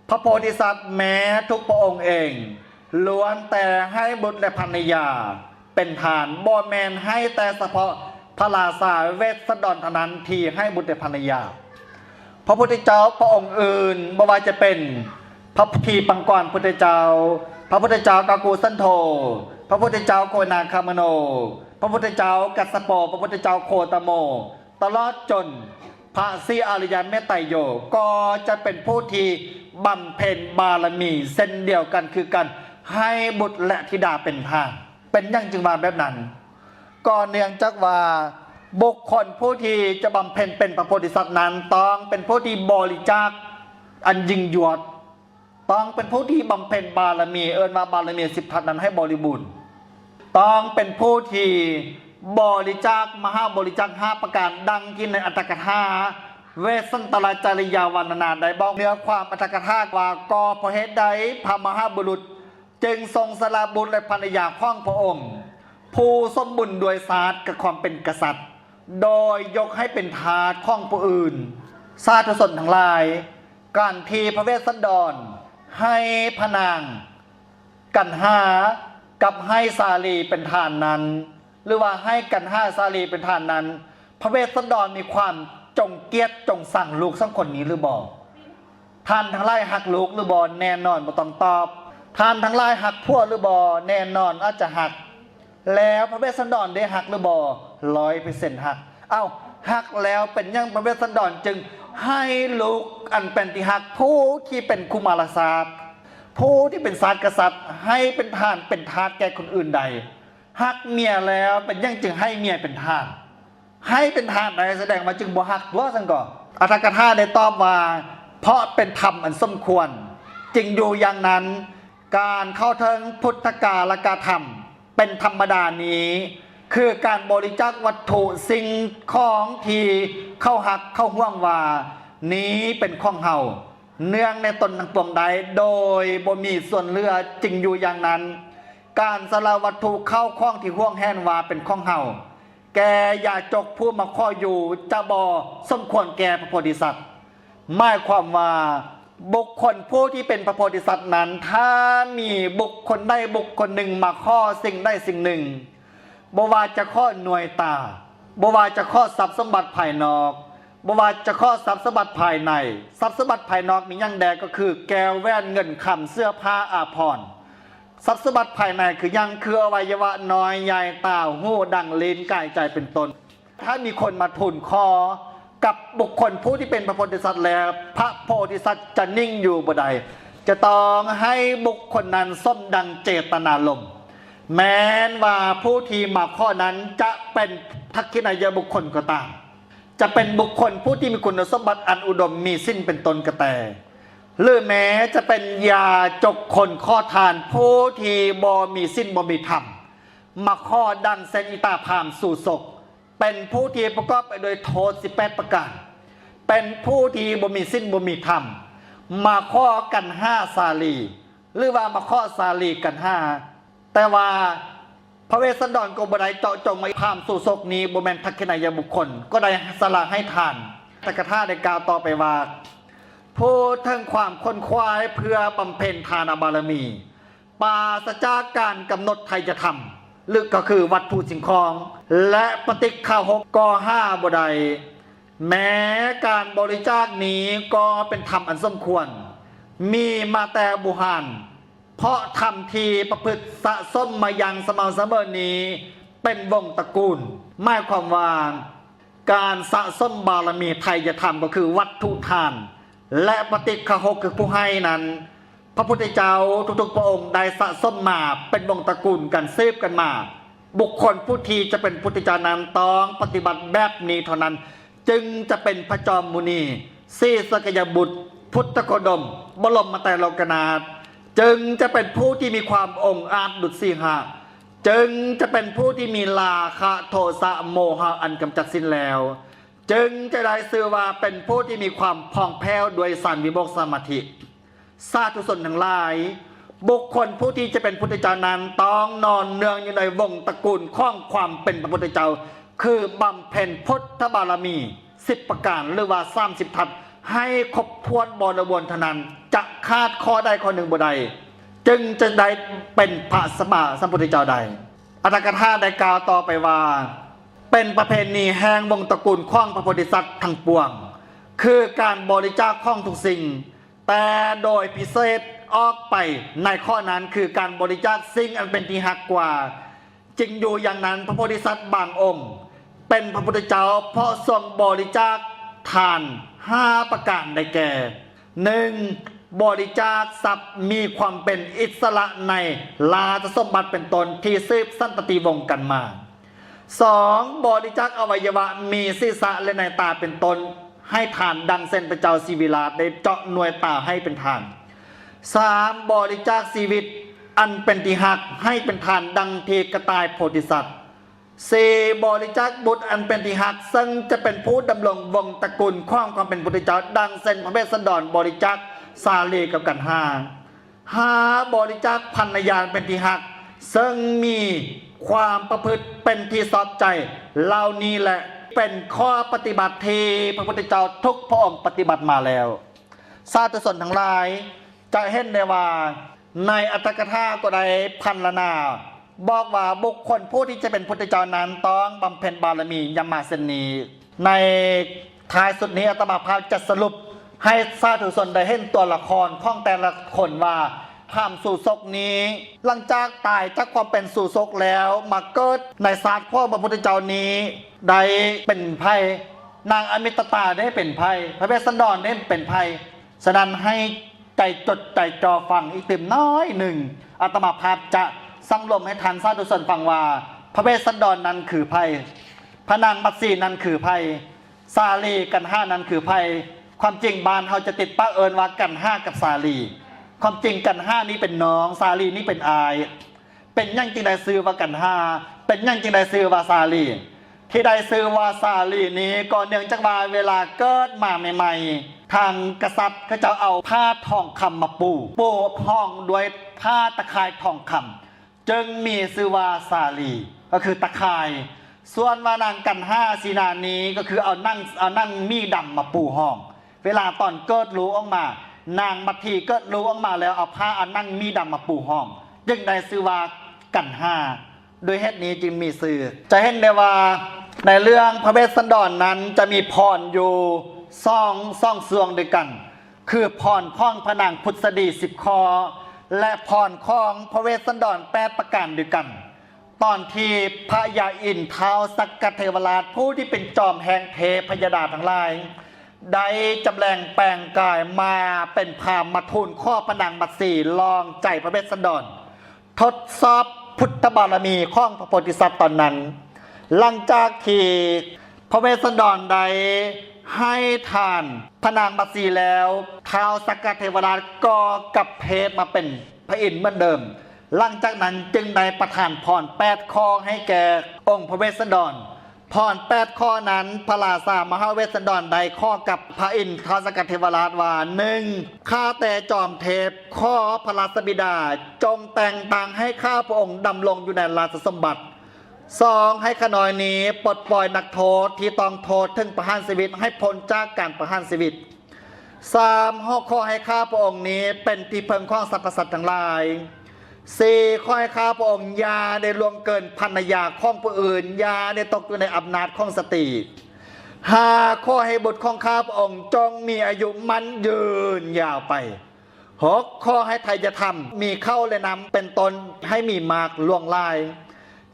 ພະໂພທິສັດແມ້ທຸກພະອົງເອງ ລ້ວນແຕ່ໃຫ້ບຸດ ແລະ ພັນລະຍາເປັນທານ, ບໍ່ແມ່ນໃຫ້ແຕ່ສະເພາະພະລາຊາເວດສະດອນເທົ່ານັ້ນທີ່ໃຫ້ບຸດ ແລະ ພັນລະຍາ. ພະພຸດທະເຈົ້າພະອົງອື່ນ ບໍ່ວ່າຈະເປັນພະທີປັງກອນພຸດທະເຈົ້າ, ພະພຸດທະເຈົ້າກາກູສັນໂທ, ພະພຸດທະເຈົ້າໂຄນາຄາມະໂນ, ພະພຸດທະເຈົ້າກັດສະໂປ, ພະພຸດທະເຈົ້າໂຄຕະໂມ, ຕະຫຼອດຈົນພະສີອາລິຍະເມດໄຕໂຍ ກໍຈະເປັນຜູ້ທີ່ບຳເພັນບາລະມີເຊັ່ນດຽວກັນຄືກັນ ໃຫ້ບຸດ ແລະ ທິດາເປັນທານ. ເປັນຫຍັງຈຶ່ງວ່າແບບນັ້ນ? ກໍເນື່ອງຈາກວ່າບຸກຄົນຜູ້ທີ່ຈະບຳເພັນເປັນພະໂພທິສັດນັ້ນ ຕ້ອງເປັນຜູ້ທີ່ບໍລິຈາກອັນຍິ່ງຍວດ, ຕ້ອງເປັນຜູ້ທີ່ບຳເພັນບາລະມີ ເອີ້ນວ່າບາລະມີສິບທັດນັ້ນໃຫ້ບໍລິບູນ, ຕ້ອງເປັນຜູ້ທີ່ບໍລິຈາກມະຫາບໍລິຈາກຫ້າປະການ ດັ່ງທີ່ໃນອັດຖະກະຖາເວດສັນຕະລະຈະລິຍາວັນນະນາໄດ້ບອກ. ເນື້ອຄວາມອັດຖະກະຖາວ່າ ກໍເພາະເຫດໃດພະມະຫາບຸລຸດ ຈຶ່ງຊົງສະຫຼະບຸດ ແລະ ພັນລະຍາຂອງພະອົງ ຜູ້ສົມບູນດ້ວຍຊາດກັບຄວາມເປັນກະສັດ ໂດຍຍົກໃຫ້ເປັນທາດຂອງຜູ້ອື່ນ. ສາທຸຊົນທັງຫຼາຍ, ການທີ່ພະເວດສັນດອນໃຫ້ພະນາງກັນຫາກັບໃຫ້ສາລີເປັນທານນັ້ນ ຫຼືວ່າໃຫ້ກັນຫາສາລີເປັນທານນັ້ນ, ພະເວດສັນດອນມີຄວາມຈົງກຽດຈົງຊັງລູກສອງຄົນນີ້ຫຼືບໍ່? ທ່ານທັງຫຼາຍຮັກລູກຫຼືບໍ່? ແນ່ນອນບໍ່ຕ້ອງຕອບ. ທ່ານທັງຫຼາຍຮັກຜົວຫຼືບໍ່? ແນ່ນອນອາດຈະຮັກ. ແລ້ວພະເວດສັນດອນໄດ້ຮັກຫຼືບໍ່? ຮ້ອຍເປີເຊັນຮັກ. ເອົ້າ, ຮັກແລ້ວເປັນຫຍັງພະເວດສັນດອນຈຶ່ງໃຫ້ລູກອັນເປັນທີ່ຮັກ ຜູ້ທີ່ເປັນຄຸມາລະຊາດ, ຜູ້ທີ່ເປັນຊາດກະສັດ ໃຫ້ເປັນທານເປັນທາດແກ່ຄົນອື່ນໄດ້? ຮັກເມຍແລ້ວເປັນຫຍັງຈຶ່ງໃຫ້ເມຍເປັນທາດ? ໃຫ້ເປັນທາດໄດ້ ສະແດງວ່າຈຶ່ງບໍ່ຮັກຕົວະຊັ້ນກໍ. ອັດຖະກະຖາໄດ້ຕອບວ່າ ເພາະເປັນທຳອັນສົມຄວນ ຈຶ່ງຢູ່ຢ່າງນັ້ນ. ການເຂົ້າເຖິງພຸດທະກາລະກະທຳເປັນທຳມະດານີ້ ຄືການບໍລິຈາກວັດຖຸສິ່ງຂອງທີ່ເຂົາຮັກເຂົາຫວງວ່າ ນີ້ເປັນຂອງເຮົາ ເນື່ອງໃນຕົນທັງປວງໄດ້ ໂດຍບໍ່ມີສ່ວນເຫຼືອ ຈຶ່ງຢູ່ຢ່າງນັ້ນ. ການສະຫຼະວັດຖຸເຂົ້າຂອງທີ່ຫວງແຫນວ່າເປັນຂອງເຮົາ ແກ່ຢາຈົກຜູ້ມາຂໍຢູ່ ຈະບໍ່ສົມຄວນແກ່ພະໂພທິສັດ. ໝາຍຄວາມວ່າ ບຸກຄົນຜູ້ທີ່ເປັນພະໂພທິສັດນັ້ນ ຖ້າມີບຸກຄົນໃດບຸກຄົນໜຶ່ງມາຂໍສິ່ງໃດສິ່ງໜຶ່ງ, ບໍ່ວ່າຈະຂໍໜ່ວຍຕາ, ບໍ່ວ່າຈະຂໍຊັບສົມບັດພາຍນອກ, ບໍ່ວ່າຈະຂໍຊັບສົມບັດພາຍໃນ, ຊັບສົມບັດພາຍນອກມີຫຍັງແດ່? ກໍຄືແກ້ວແຫວນເງິນຄຳ, ເສື້ອຜ້າອາພອນ. ຊັບສົມບັດພາຍໃນຄືຫຍັງ? ຄືອະໄວຍະວະນ້ອຍໃຫຍ່, ຕາ, ຫູ, ດັງ, ລີ້ນ, ກາຍ, ໃຈ ເປັນຕົ້ນ. ຖ້າມີຄົນມາທູນຂໍກັບບຸກຄົນຜູ້ທີ່ເປັນພະໂພທິສັດແລ້ວ, ພະໂພທິສັດຈະນິ່ງຢູ່ບໍ່ໄດ້, ຈະຕ້ອງໃຫ້ບຸກຄົນນັ້ນສົມດັ່ງເຈດຕະນາລົມ. ແມ່ນວ່າຜູ້ທີ່ມາຂໍນັ້ນຈະເປັນທັກຂິນາຍະບຸກຄົນກໍຕາມ, ຈະເປັນບຸກຄົນຜູ້ທີ່ມີຄຸນສົມບັດອັນອຸດົມ, ມີສິນເປັນຕົ້ນກະແຕ, ຫຼືແມ້ຈະເປັນຢາຈົກຄົນຂໍທານຜູ້ທີ່ບໍ່ມີສິນບໍ່ມີທຳ ມາຂໍ ດັ່ງເຊັ່ນ ອີຕາພາມ ສູສົກ, ເປັນຜູ້ທີ່ປະກອບໄປດ້ວຍໂທດສິບແປດປະການ, ເປັນຜູ້ທີ່ບໍ່ມີສິນບໍ່ມີທຳ, ມາຂໍກັນຫາສາລີ ຫຼືວ່າມາຂໍສາລີກັນຫາ. ແຕ່ວ່າພະເວດສັນດອນກໍບໍ່ໄດ້ເຈາະຈົງວ່າພາມສູສົກນີ້ບໍ່ແມ່ນທັກຂະນາຍະບຸກຄົນ ກໍໄດ້ສະຫຼະໃຫ້ທານ. ອັດຖະກະຖາໄດ້ກ່າວຕໍ່ໄປວ່າ ພູດເຖິງຄວາມຂົນຂວາຍເພື່ອບຳເພັນທານະບາລະມີ ປາສະຈາກການກຳນົດໄທຍະທຳ ຫຼື ກໍຄືວັດຖຸສິ່ງຂອງ ແລະ ປະຕິກຂະຫົກກໍຫາບໍ່ໄດ້. ແມ້ການບໍລິຈາກນີ້ກໍເປັນທຳອັນສົມຄວນ ມີມາແຕ່ບູຮານ ເພາະທຳທີ່ປະພຶດສະສົມມາຢ່າງສະໝ່ຳສະເໝີນີ້ເປັນວົງຕະກູນ ໝາຍຄວາມວ່າ ການສະສົມບາລະມີໄທຍະທຳ ກໍຄືວັດຖຸທານ ແລະ ປະຕິກຂະຫົກ ຄືຜູ້ໃຫ້ນັ້ນ ພະພຸດທະເຈົ້າທຸກໆພະອົງໄດ້ສະສົມມາເປັນວົງຕະກູນກັນ ສືບກັນມາ. ບຸກຄົນຜູ້ທີ່ຈະເປັນພຸດທະເຈົ້ານັ້ນຕ້ອງປະຕິບັດແບບນີ້ເທົ່ານັ້ນ ຈຶ່ງຈະເປັນພະຈອມມຸນີ ສີສັກກະຍະບຸດ ພຸດທະໂຄດົມ ບໍລົມມະໄຕໂລກະນາດ ຈຶ່ງຈະເປັນຜູ້ທີ່ມີຄວາມອົງອາດດຸດສີຫະ ຈຶ່ງຈະເປັນຜູ້ທີ່ມີລາຄະ ໂທສະ ໂມຫະ ອັນກຳຈັດສິ້ນແລ້ວ ຈຶ່ງຈະໄດ້ຊື່ວ່າເປັນຜູ້ທີ່ມີຄວາມຜ່ອງແຜ້ວດ້ວຍສານວິໂມກສະມາທິ. ສາທຸຊົນທັງຫຼາຍ, ບຸກຄົນຜູ້ທີ່ຈະເປັນພຸດທະເຈົ້ານັ້ນ ຕ້ອງນອນເນື່ອງຢູ່ໃນວົງຕະກູນຂອງຄວາມເປັນພະພຸດທະເຈົ້າ, ຄືບຳເພັນພຸດທະບາລະມີສິບປະການ ຫຼືວ່າສາມສິບທັດ ໃຫ້ຄົບຖ້ວນບໍລິບູນເທົ່ານັ້ນ, ຈະຂາດຂໍ້ໃດຂໍ້ໜຶ່ງບໍ່ໄດ້, ຈຶ່ງຈະໄດ້ເປັນພະສຳມາສຳພຸດທະເຈົ້າໄດ້. ອັດຖະກະຖາໄດ້ກ່າວຕໍ່ໄປວ່າ ເປັນປະເພນີແຫ່ງວົງຕະກູນຂອງພະໂພທິສັດທັງປວງ ຄືການບໍລິຈາກຂອງທຸກສິ່ງ, ແຕ່ໂດຍພິເສດອອກໄປໃນຂໍ້ນັ້ນ ຄືການບໍລິຈາກສິ່ງອັນເປັນທີ່ຮັກກວ່າ. ຈິງຢູ່ຢ່າງນັ້ນ, ພະໂພທິສັດບາງອົງເປັນພະພຸດທະເຈົ້າ ເພາະຊົງບໍລິຈາກທານຫ້າປະການ ໄດ້ແກ່ ໜຶ່ງ ບໍລິຈາກຊັບມີຄວາມເປັນອິດສະຫຼະໃນລາຊະສົມບັດເປັນຕົ້ນ ທີ່ສືບສັນຕະຕິວົງກັນມາ. ສອງ ບໍລິຈາກອະໄວຍະວະມີສີສະ ແລະ ໃນຕາເປັນຕົ້ນ ໃຫ້ທານ ດັ່ງເຊັ່ນ ພະເຈົ້າສີວິລາດໄດ້ເຈາະໜ່ວຍຕາໃຫ້ເປັນທານ. ສາມ ບໍລິຈາກຊີວິດອັນເປັນທີ່ຮັກໃຫ້ເປັນທານ ດັ່ງທີ່ກະຕ່າຍໂພທິສັດ. ສີ່ ບໍລິຈາກບຸດອັນເປັນທີ່ຮັກ ເຊິ່ງຈະເປັນຜູ້ດຳລົງວົງຕະກູນຂອງຄວາມເປັນພຸດທະເຈົ້າ ດັ່ງເຊັ່ນ ພະເວດສັນດອນບໍລິຈາກສາລີກັບກັນຫາ. ຫ້າ ບໍລິຈາກພັນລະຍາອັນເປັນທີ່ຮັກ ເຊິ່ງມີຄວາມປະພຶດເປັນທີ່ຊອບໃຈເຫຼົ່ານີ້ແຫຼະ ເປັນຂໍ້ປະຕິບັດທີ່ພະພຸດທະເຈົ້າທຸກພະອົງປະຕິບັດມາແລ້ວ. ສາທຸຊົນທັງຫຼາຍ ຈະເຫັນໄດ້ວ່າ ໃນອັດຖະກະຖາກໍໄດ້ພັນລະນາ ບອກວ່າບຸກຄົນຜູ້ທີ່ຈະເປັນພຸດທະເຈົ້ານັ້ນ ຕ້ອງບຳເພັນບາລະມີຢ່າມາເຊັ່ນນີ້. ໃນທ້າຍສຸດນີ້ ອາດຕະມາພາບຈະສະຫຼຸບໃຫ້ສາທຸຊົນໄດ້ເຫັນຕົວລະຄອນຂອງແຕ່ລະຄົນວ່າ ພາມສູສົກນີ້ ຫຼັງຈາກຕາຍຈາກຄວາມເປັນສູສົກແລ້ວ ມາເກີດໃນຊາດຂອງພະພຸດທະເຈົ້ານີ້ ໄດ້ເປັນໃຜ? ນາງອະມິດຕະຕາໄດ້ເປັນໃຜ? ພະເວດສັນດອນໄດ້ເປັນໃຜ? ສະນັ້ນໃຫ້ໃຈຈົດໃຈຈ່ອຟັງອີກຕື່ມໜ້ອຍໜຶ່ງ, ອາດຕະມາພາບຈະສັງລວມໃຫ້ທ່ານສາທຸຊົນຟັງວ່າ ພະເວດສັນດອນນັ້ນຄືໃຜ? ພະນາງບັດສີນັ້ນຄືໃຜ? ສາລີກັນຫານັ້ນຄືໃຜ? ຄວາມຈິງບ້ານເຮົາຈະຕິດປາກເອີ້ນວ່າກັນຫາກັບສາລີ. ຄວາມຈິງກັນຫານີ້ເປັນນ້ອງ, ສາລີນີ້ເປັນອ້າຍ. ເປັນຫຍັງຈຶ່ງໄດ້ຊື່ວ່າກັນຫາ? ເປັນຫຍັງຈຶ່ງໄດ້ຊື່ວ່າສາລີ? ທີ່ໄດ້ຊື່ວ່າສາລີນີ້ ກໍເນື່ອງຈາກວ່າເວລາເກີດມາໃໝ່ໆ ທາງກະສັດເຂົາເຈົ້າເອົາຜ້າທອງຄຳມາປູ ປູຮອງດ້ວຍຜ້າຕະຂ່າຍທອງຄຳ ຈຶ່ງມີຊື່ວ່າສາລີ ກໍຄືຕະຂ່າຍ. ສ່ວນວ່ານາງກັນຫາສີນານີ້ ກໍຄືເອົາໜັງ ເອົາໜັງໝີດຳມາປູຮອງ. ເວລາຕອນເກີດລູກອອກມາ, ນາງບັດຖີເກີດລູກອອກມາແລ້ວ ເອົາຜ້າ ເອົາໜັງໝີດຳມາປູຮອງ ຈຶ່ງໄດ້ຊື່ວ່າກັນຫາ. ດ້ວຍເຫດນີ້ຈຶ່ງມີຊື່. ຈະເຫັນໄດ້ວ່າໃນເລື່ອງພະເວດສັນດອນນັ້ນ ຈະມີພອນຢູ່ສອງ ສອງຊ່ວງດ້ວຍກັນ ຄືພອນຂອງພະນາງພຸດສະດີສິບຂໍ້ ແລະ ພອນຂອງພະເວດສັນດອນແປດປະການດ້ວຍກັນ. ຕອນທີ່ພະຍາອິນທ້າວສັກກະເທວະລາດ ຜູ້ທີ່ເປັນຈອມແຫ່ງເທບພະຍະດາທັງຫຼາຍ ໄດ້ຈຳແລງແປງກາຍມາເປັນພາມມາທູນຂໍພະນາງບັດສີລອງໃຈພະເວດສັນດອນ ທົດສອບພຸດທະບາລະມີຂອງພະໂພທິສັດຕອນນັ້ນ. ຫຼັງຈາກທີ່ພະເວດສັນດອນໄດ້ໃຫ້ທານພະນາງບັດສີແລ້ວ ທ້າວສັກກະເທວະລາດກໍກັບເພດມາເປັນພະອິນເໝືອນເດີມ. ຫຼັງຈາກນັ້ນຈຶ່ງໄດ້ປະທານພອນແປດຂໍ້ໃຫ້ແກ່ອົງພະເວດສັນດອນ ພອນແປດຂໍ້ນັ້ນ ພະລາຊາມະຫາເວດສັນດອນໄດ້ຂໍກັບພະອິນທ້າວສັກກະເທວະລາດວ່າ ໜຶ່ງ ຂ້າແຕ່ຈອມເທບ ຂໍພະລາຊະບິດາ ຈົ່ງແຕ່ງຕັ້ງໃຫ້ຂ້າພະອົງດຳລົງຢູ່ໃນລາຊະສົມບັດ. ສອງ ໃຫ້ຂ້ານ້ອຍນີ້ປົດປ່ອຍນັກໂທດທີ່ຕ້ອງໂທດເຖິງປະຫານຊີວິດໃຫ້ພົ້ນຈາກການປະຫານຊີວິດ. ສາມ ຂໍໃຫ້ຂ້າພະອົງນີ້ເປັນທີ່ເພິ່ງຂອງສັບພະສັດທັງຫຼາຍ. ສີ່ ຂໍໃຫ້ຂ້າພະອົງຢ່າໄດ້ລ່ວງເກີນພັນລະຍາຂອງຜູ້ອື່ນ, ຢ່າໄດ້ຕົກຢູ່ໃນອຳນາດຂອງສະຕີ. ຫ້າ ຂໍໃຫ້ບຸດຂອງຂ້າພະອົງຈົ່ງມີອາຍຸໝັ້ນຍືນຍາວໄປ. ຫົກ ຂໍໃຫ້ໄທຍະທຳມີເຂົ້າ ແລະ ນ້ຳເປັນຕົ້ນ ໃຫ້ມີໝາກຫຼວງຫຼາຍ.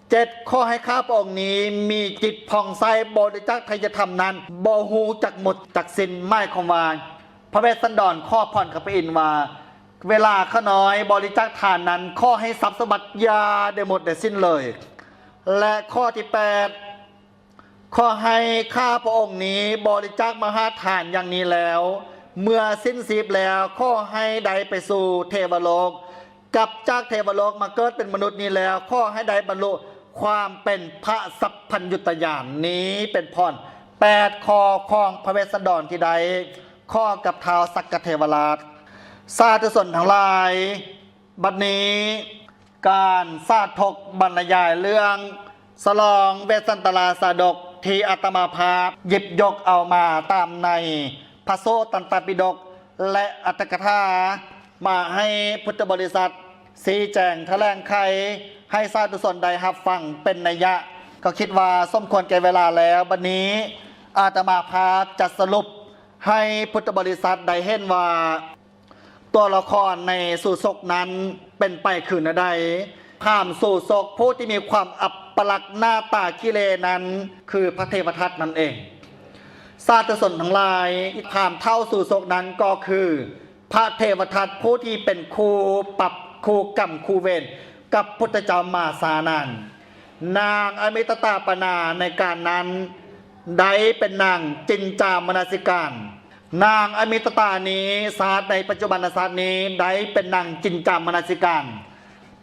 ເຈັດ ຂໍໃຫ້ຂ້າພະອົງນີ້ມີຈິດຜ່ອງໃສ, ບໍລິຈາກໄທຍະທຳນັ້ນບໍ່ຮູ້ຈັກໝົດຈັກສິ້ນ. ໝາຍຄວາມວ່າ ພະເວດສັນດອນຂໍພອນກັບພະອິນວ່າ ເວລາຂ້ານ້ອຍບໍລິຈາກທານນັ້ນ ຂໍໃຫ້ຊັບສົມບັດຢ່າໄດ້ໝົດໄດ້ສິ້ນເລີຍ. ແລະ ຂໍ້ທີແປດ ຂໍໃຫ້ຂ້າພະອົງນີ້ບໍລິຈາກມະຫາທານຢ່າງນີ້ແລ້ວ ເມື່ອສິ້ນຊີບແລ້ວ ຂໍໃຫ້ໄດ້ໄປສູ່ເທວະໂລກ, ກັບຈາກເທວະໂລກມາເກີດເປັນມະນຸດນີ້ແລ້ວ ຂໍໃຫ້ໄດ້ບັນລຸຄວາມເປັນພະສັບພັນຍຸດຕະຍານ. ນີ້ເປັນພອນແປດຂໍ້ຂອງພະເວດສັນດອນທີ່ໄດ້ຂໍກັບທ້າວສັກກະເທວະລາດ. ສາທຸຊົນທັງຫຼາຍ, ບັດນີ້ການສາທົກບັນລະຍາຍເລື່ອງສະຫຼອງເວດສັນຕະລາຊາດົກ ທີ່ອາດຕະມາພາບຫຍິບຍົກເອົາມາຕາມໃນພະສູດຕັນຕະປິດົກ ແລະ ອັດຖະກະຖາ ມາໃຫ້ພຸດທະບໍລິສັດຊີ້ແຈງຖະແຫຼງໄຂໃຫ້ສາທຸຊົນໄດ້ຮັບຟັງເປັນໄລຍະ, ກໍຄິດວ່າສົມຄວນແກ່ເວລາແລ້ວ. ບັດນີ້ອາດຕະມາພາບຈະສະຫຼຸບໃຫ້ພຸດທະບໍລິສັດໄດ້ເຫັນວ່າ ຕົວລະຄອນໃນສູສົກນັ້ນເປັນໄປຄືແນວໃດ? ພາມສູສົກຜູ້ທີ່ມີຄວາມອັບປະລັກໜ້າຕາຂີ້ເລນັ້ນ ຄືພະເທວະທັດນັ້ນເອງ. ສາທຸຊົນທັງຫຼາຍ, ພາມທ້າວສູສົກນັ້ນກໍຄືພະເທວະທັດຜູ້ທີ່ເປັນຄູ່ປັບຄູ່ກຳຄູ່ເວນກັບພຸດທະເຈົ້າມາຊ້ານານ. ນາງອະມິຕະຕາປະນາໃນການນັ້ນໄດ້ເປັນນາງຈິນຈາມະນະສິການ. ນາງອະມິຕະຕານີ້ ຊາດໃນປັດຈຸບັນນະຊາດນີ້ ໄດ້ເປັນນາງຈິນຈາມະນະສິການ.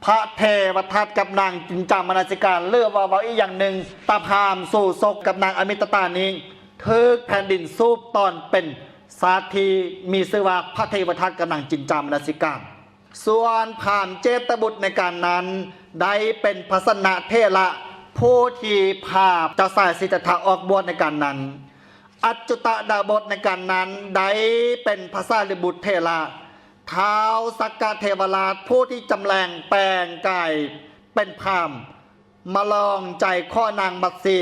ພະເທວະທັດກັບນາງຈິນຈາມະນະສິການ ຫຼືວ່າເວົ້າອີກຢ່າງໜຶ່ງ, ຕາພາມສູສົກກັບນາງອະມິຕະຕານີ້ ຖືກແຜ່ນດິນສູບຕອນເປັນຊາດທີ່ມີຊື່ວ່າພະເທວະທັດກັບນາງຈິນຈາມະນະສິການ. ສ່ວນພາມເຈດຕະບຸດໃນການນັ້ນ ໄດ້ເປັນພະຊະນະເຖລະຜູ້ທີ່ພາເຈົ້າຊາຍສິດທັດຖະອອກບວດໃນການນັ້ນ. ອັດຈຸຕະດາບົດໃນການນັ້ນໄດ້ເປັນພະສາລີບຸດເຖລະ. ທ້າວສັກກະເທວະລາດຜູ້ທີ່ຈຳແລງແປງກາຍເປັນພາມ ມາລອງໃຈຂໍນາງມັດສີ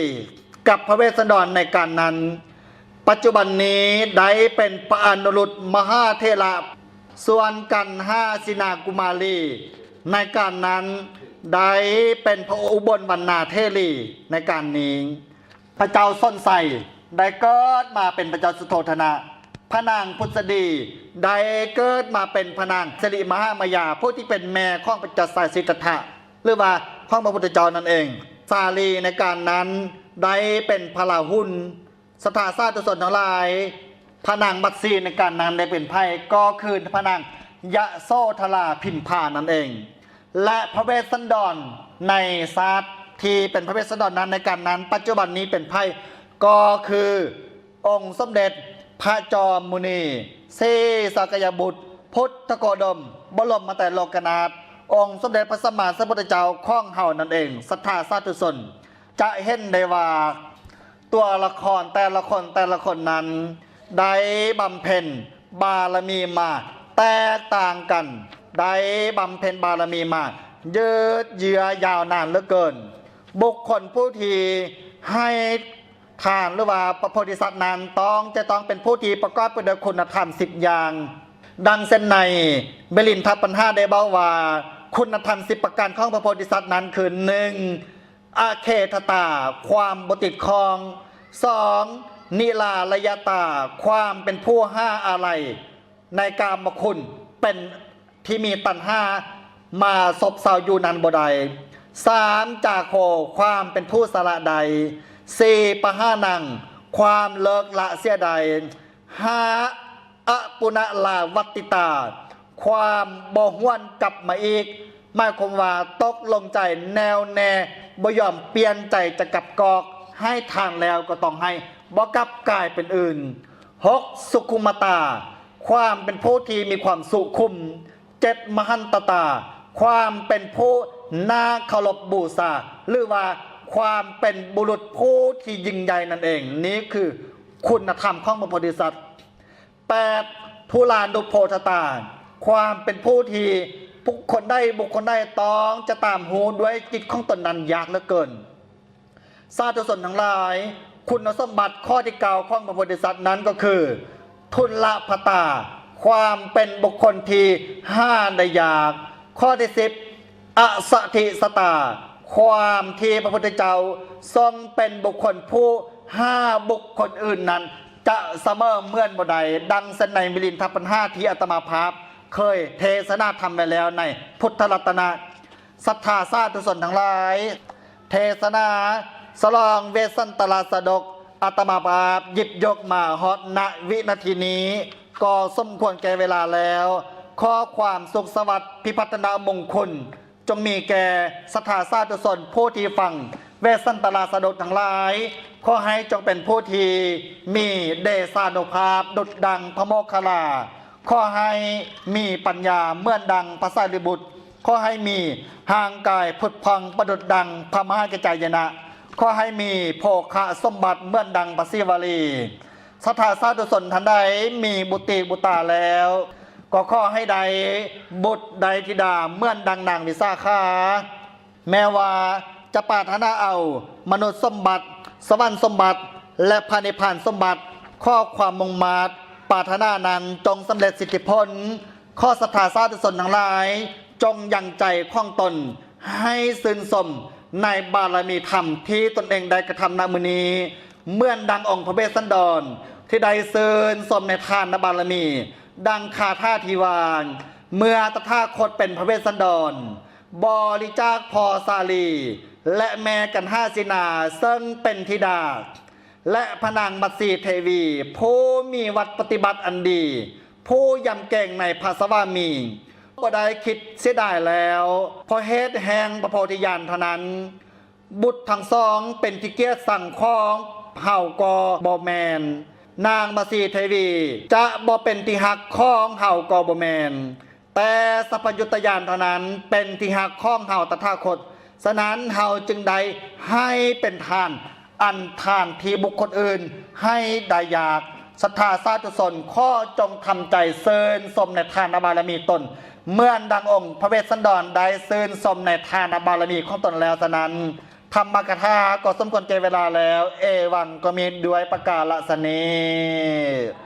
ກັບພະເວດສັນດອນໃນການນັ້ນ, ປັດຈຸບັນນີ້ໄດ້ເປັນພະອະນຸລຸດມະຫາເຖລະ. ສ່ວນກັນຫາສີນາກຸມາລີໃນການນັ້ນ ໄດ້ເປັນພະອຸບົນວັນນາເຖລີໃນການນີ້. ພະເຈົ້າສົນໄຊໄດ້ເກີດມາເປັນພະເຈົ້າສຸໂທທະນະ. ພະນາງພຸດສະດີໄດ້ເກີດມາເປັນພະນາງສິລິມະຫາມາຍາ ຜູ້ທີ່ເປັນແມ່ຂອງພະເຈົ້າຊາຍສິດທັດຖະ ຫຼືວ່າຂອງພະພຸດທະເຈົ້ານັ້ນເອງ. ສາລີໃນການນັ້ນໄດ້ເປັນພະລາຫຸນ. ສັດທາສາທຸຊົນທັງຫຼາຍ, ພະນາງມັດສີໃນການນັ້ນໄດ້ເປັນໃຜ? ກໍຄືພະນາງຍະໂສທະລາພິມພານັ້ນເອງ. ແລະ ພະເວດສັນດອນໃນຊາດທີ່ເປັນພະເວດສັນດອນນັ້ນໃນການນັ້ນ ປັດຈຸບັນນີ້ເປັນໃຜ? ກໍຄື ອົງສົມເດັດພະຈອມມຸນີ ສີສັກກະຍະບຸດ ພຸດທະໂຄດົມ ບໍລົມມະໄຕໂລກະນາດ, ອົງສົມເດັດພະສຳມາສຳພຸດທະເຈົ້າຂອງເຮົານັ້ນເອງ. ສັດທາສາທຸຊົນຈະເຫັນໄດ້ວ່າ ຕົວລະຄອນແຕ່ລະຄົນ ແຕ່ລະຄົນນັ້ນ ໄດ້ບຳເພັນບາລະມີມາແຕກຕ່າງກັນ, ໄດ້ບຳເພັນບາລະມີມາຍືດເຢື້ອຍາວນານເຫຼືອເກີນ. ບຸກຄົນຜູ້ທີ່ໃຫ້ ທ່ານ ຫຼືວ່າພະໂພທິສັດນັ້ນ ຕ້ອງ ຈະຕ້ອງເປັນຜູ້ທີ່ປະກອບໄປດ້ວຍຄຸນນະທຳສິບຢ່າງ. ດັ່ງເຊັ່ນໃນມິລິນທະປັນຫາໄດ້ເວົ້າວ່າ ຄຸນນະທຳສິບປະການຂອງພະໂພທິສັດນັ້ນຄື ໜຶ່ງ ອະເຄຕະຕາ ຄວາມບໍ່ຕິດຂ້ອງ, ສອງ ນິລາລະຍະຕາ ຄວາມເປັນຜູ້ຫາອາໄລ ໃນກາມະຄຸນ ເປັນທີ່ມີຕັນຫາມາຊົບເຊົາຢູ່ນັ້ນບໍ່ໄດ້, ສາມ ຈາໂຄ ຄວາມເປັນຜູ້ສະຫຼະໄດ້, ສີ່ ປະຫານັງ ຄວາມເລີກລະເສຍໄດ້, ຫ້າ ອະປຸນະລາວັດຕິຕາ ຄວາມບໍ່ຫວນກັບມາອີກ, ໝາຍຄວາມວ່າຕົກລົງໃຈແນ່ວແນ່ ບໍ່ຍອມປ່ຽນໃຈຈະກັບກອກ. ໃຫ້ທານແລ້ວກໍຕ້ອງໃຫ້ ບໍ່ກັບກາຍເປັນອື່ນ. ຫົກ ສຸຂຸມມະຕາ ຄວາມເປັນຜູ້ທີ່ມີຄວາມສຸຂຸມ. ເຈັດ ມະຫັນຕະຕາ ຄວາມເປັນຜູ້ໜ້າເຄົາລົບບູຊາ ຫຼືວ່າຄວາມເປັນບຸລຸດຜູ້ທີ່ຍິ່ງໃຫຍ່ນັ້ນເອງ. ນີ້ຄືຄຸນນະທຳຂອງພະໂພທິສັດ. ແປດ ທຸລານຸໂພທະຕາ ຄວາມເປັນຜູ້ທີ່ບຸກຄົນໃດບຸກຄົນໃດຕ້ອງຈະຕາມຮູ້ດ້ວຍຈິດຂອງຕົນນັ້ນຍາກເຫຼືອເກີນ. ສາທຸຊົນທັງຫຼາຍ, ຄຸນສົມບັດຂໍ້ທີເກົ້າຂອງພະໂພທິສັດນັ້ນກໍຄື ທຸນລະພະຕາ ຄວາມເປັນບຸກຄົນທີ່ຫາໄດ້ຍາກ. ຂໍ້ທີສິບ ອະສະທິສະຕາ ຄວາມທີ່ພະພຸດທະເຈົ້າຊົງເປັນບຸກຄົນຜູ້ຫາບຸກຄົນອື່ນນັ້ນຈະສະເໝີເໝືອນບໍ່ໄດ້, ດັ່ງເຊັ່ນໃນມິລິນທະປັນຫາທີ່ອາດຕະມາພາບເຄີຍເທສະນາທຳໄວ້ແລ້ວໃນພຸດທະລັດຕະນະ. ສັດທາສາທຸຊົນທັງຫຼາຍ, ເທສະນາສະຫຼອງເວສສັນຕະລາຊາດົກ ອາດຕະມາພາບຫຍິບຍົກມາຮອດ ນະ ວິນາທີນີ້ ກໍສົມຄວນແກ່ເວລາແລ້ວ. ຂໍຄວາມສຸກສະຫວັດພິພັດທະນະມົງຄຸນ ຈົ່ງມີແກ່ສັດທາສາທຸຊົນຜູ້ທີ່ຟັງເວສສັນຕະລາຊາດົກທັງຫຼາຍ. ຂໍໃຫ້ຈົ່ງເປັນຜູ້ທີ່ມີເດຊານຸພາບດຸດດັ່ງພະໂມກຄະລາ. ຂໍໃຫ້ມີປັນຍາເໝືອນດັ່ງພະສາລີບຸດ. ຂໍໃຫ້ມີຮ່າງກາຍຜຸດຜ່ອງປະດຸດດັ່ງພະມະຫາກັດຈາຍະນະ. ຂໍໃຫ້ມີໂພຄະສົມບັດເໝືອນດັ່ງພະສີວະລີ. ສັດທາສາທຸຊົນທ່ານໃດມີບຸດຕີບຸດຕາແລ້ວ, ກໍຂໍໃຫ້ໄດ້ບຸດໄດ້ທິດາເໝືອນດັ່ງນາງວິສາຂາ. ແມ້ວ່າຈະປາດຖະໜາເອົາມະນຸດສົມບັດ, ສະຫວັນສົມບັດ ແລະ ພະນິບພານສົມບັດ, ຂໍຄວາມມຸ່ງມາດປາດຖະໜານັ້ນຈົ່ງສຳເລັດສິດທິຜົນ. ຂໍສັດທາສາທຸຊົນທັງຫຼາຍ ຈົ່ງຍັງໃຈຂອງຕົນໃຫ້ຊື່ນຊົມໃນບາລະມີທຳທີ່ຕົນເອງໄດ້ກະທຳນະມື້ນີ້, ເໝືອນດັ່ງອົງພະເວດສັນດອນທີ່ໄດ້ຊື່ນຊົມໃນທານະບາລະມີ, ດັ່ງຄາຖາທີ່ວ່າ ເມື່ອຕະຖາຄົດເປັນພະເວດສັນດອນ, ບໍລິຈາກພໍ່ສາລີ ແລະ ແມ່ກັນຫາສີນາ ເຊິ່ງເປັນທິດາ ແລະ ພະນາງມັດສີເທວີ ຜູ້ມີວັດປະຕິບັດອັນດີ, ຜູ້ຢຳເກງໃນພະສະວາມີ, ບໍ່ໄດ້ຄິດເສຍດາຍແລ້ວ ເພາະເຫດແຫ່ງພະໂພທິຍານເທົ່ານັ້ນ. ບຸດທັງສອງເປັນທີ່ກຽດຊັງຂອງເຮົາກໍບໍ່ແມ່ນ, ນາງມະສີເທວີຈະບໍ່ເປັນທີ່ຮັກຂອງເຮົາກໍບໍ່ແມ່ນ, ແຕ່ສັບພະຍຸດຕະຍານເທົ່ານັ້ນເປັນທີ່ຮັກຂອງເຮົາຕະຖາຄົດ. ສະນັ້ນເຮົາຈຶ່ງໄດ້ໃຫ້ເປັນທານ ອັນທານທີ່ບຸກຄົນອື່ນໃຫ້ໄດ້ຢາກ. ສັດທາສາທຸຊົນ ຂໍຈົ່ງທຳໃຈຊື່ນຊົມໃນທານະບາລະມີຕົນ ເໝືອນດັ່ງອົງພະເວດສັນດອນໄດ້ຊື່ນຊົມໃນທານະບາລະມີຂອງຕົນແລ້ວ. ສະນັ້ນ ທຳມະກະຖາກໍສົມຄວນແກ່ເວລາແລ້ວ. ເອວັງ ກໍມີດ້ວຍປະກາລະສະນີ້.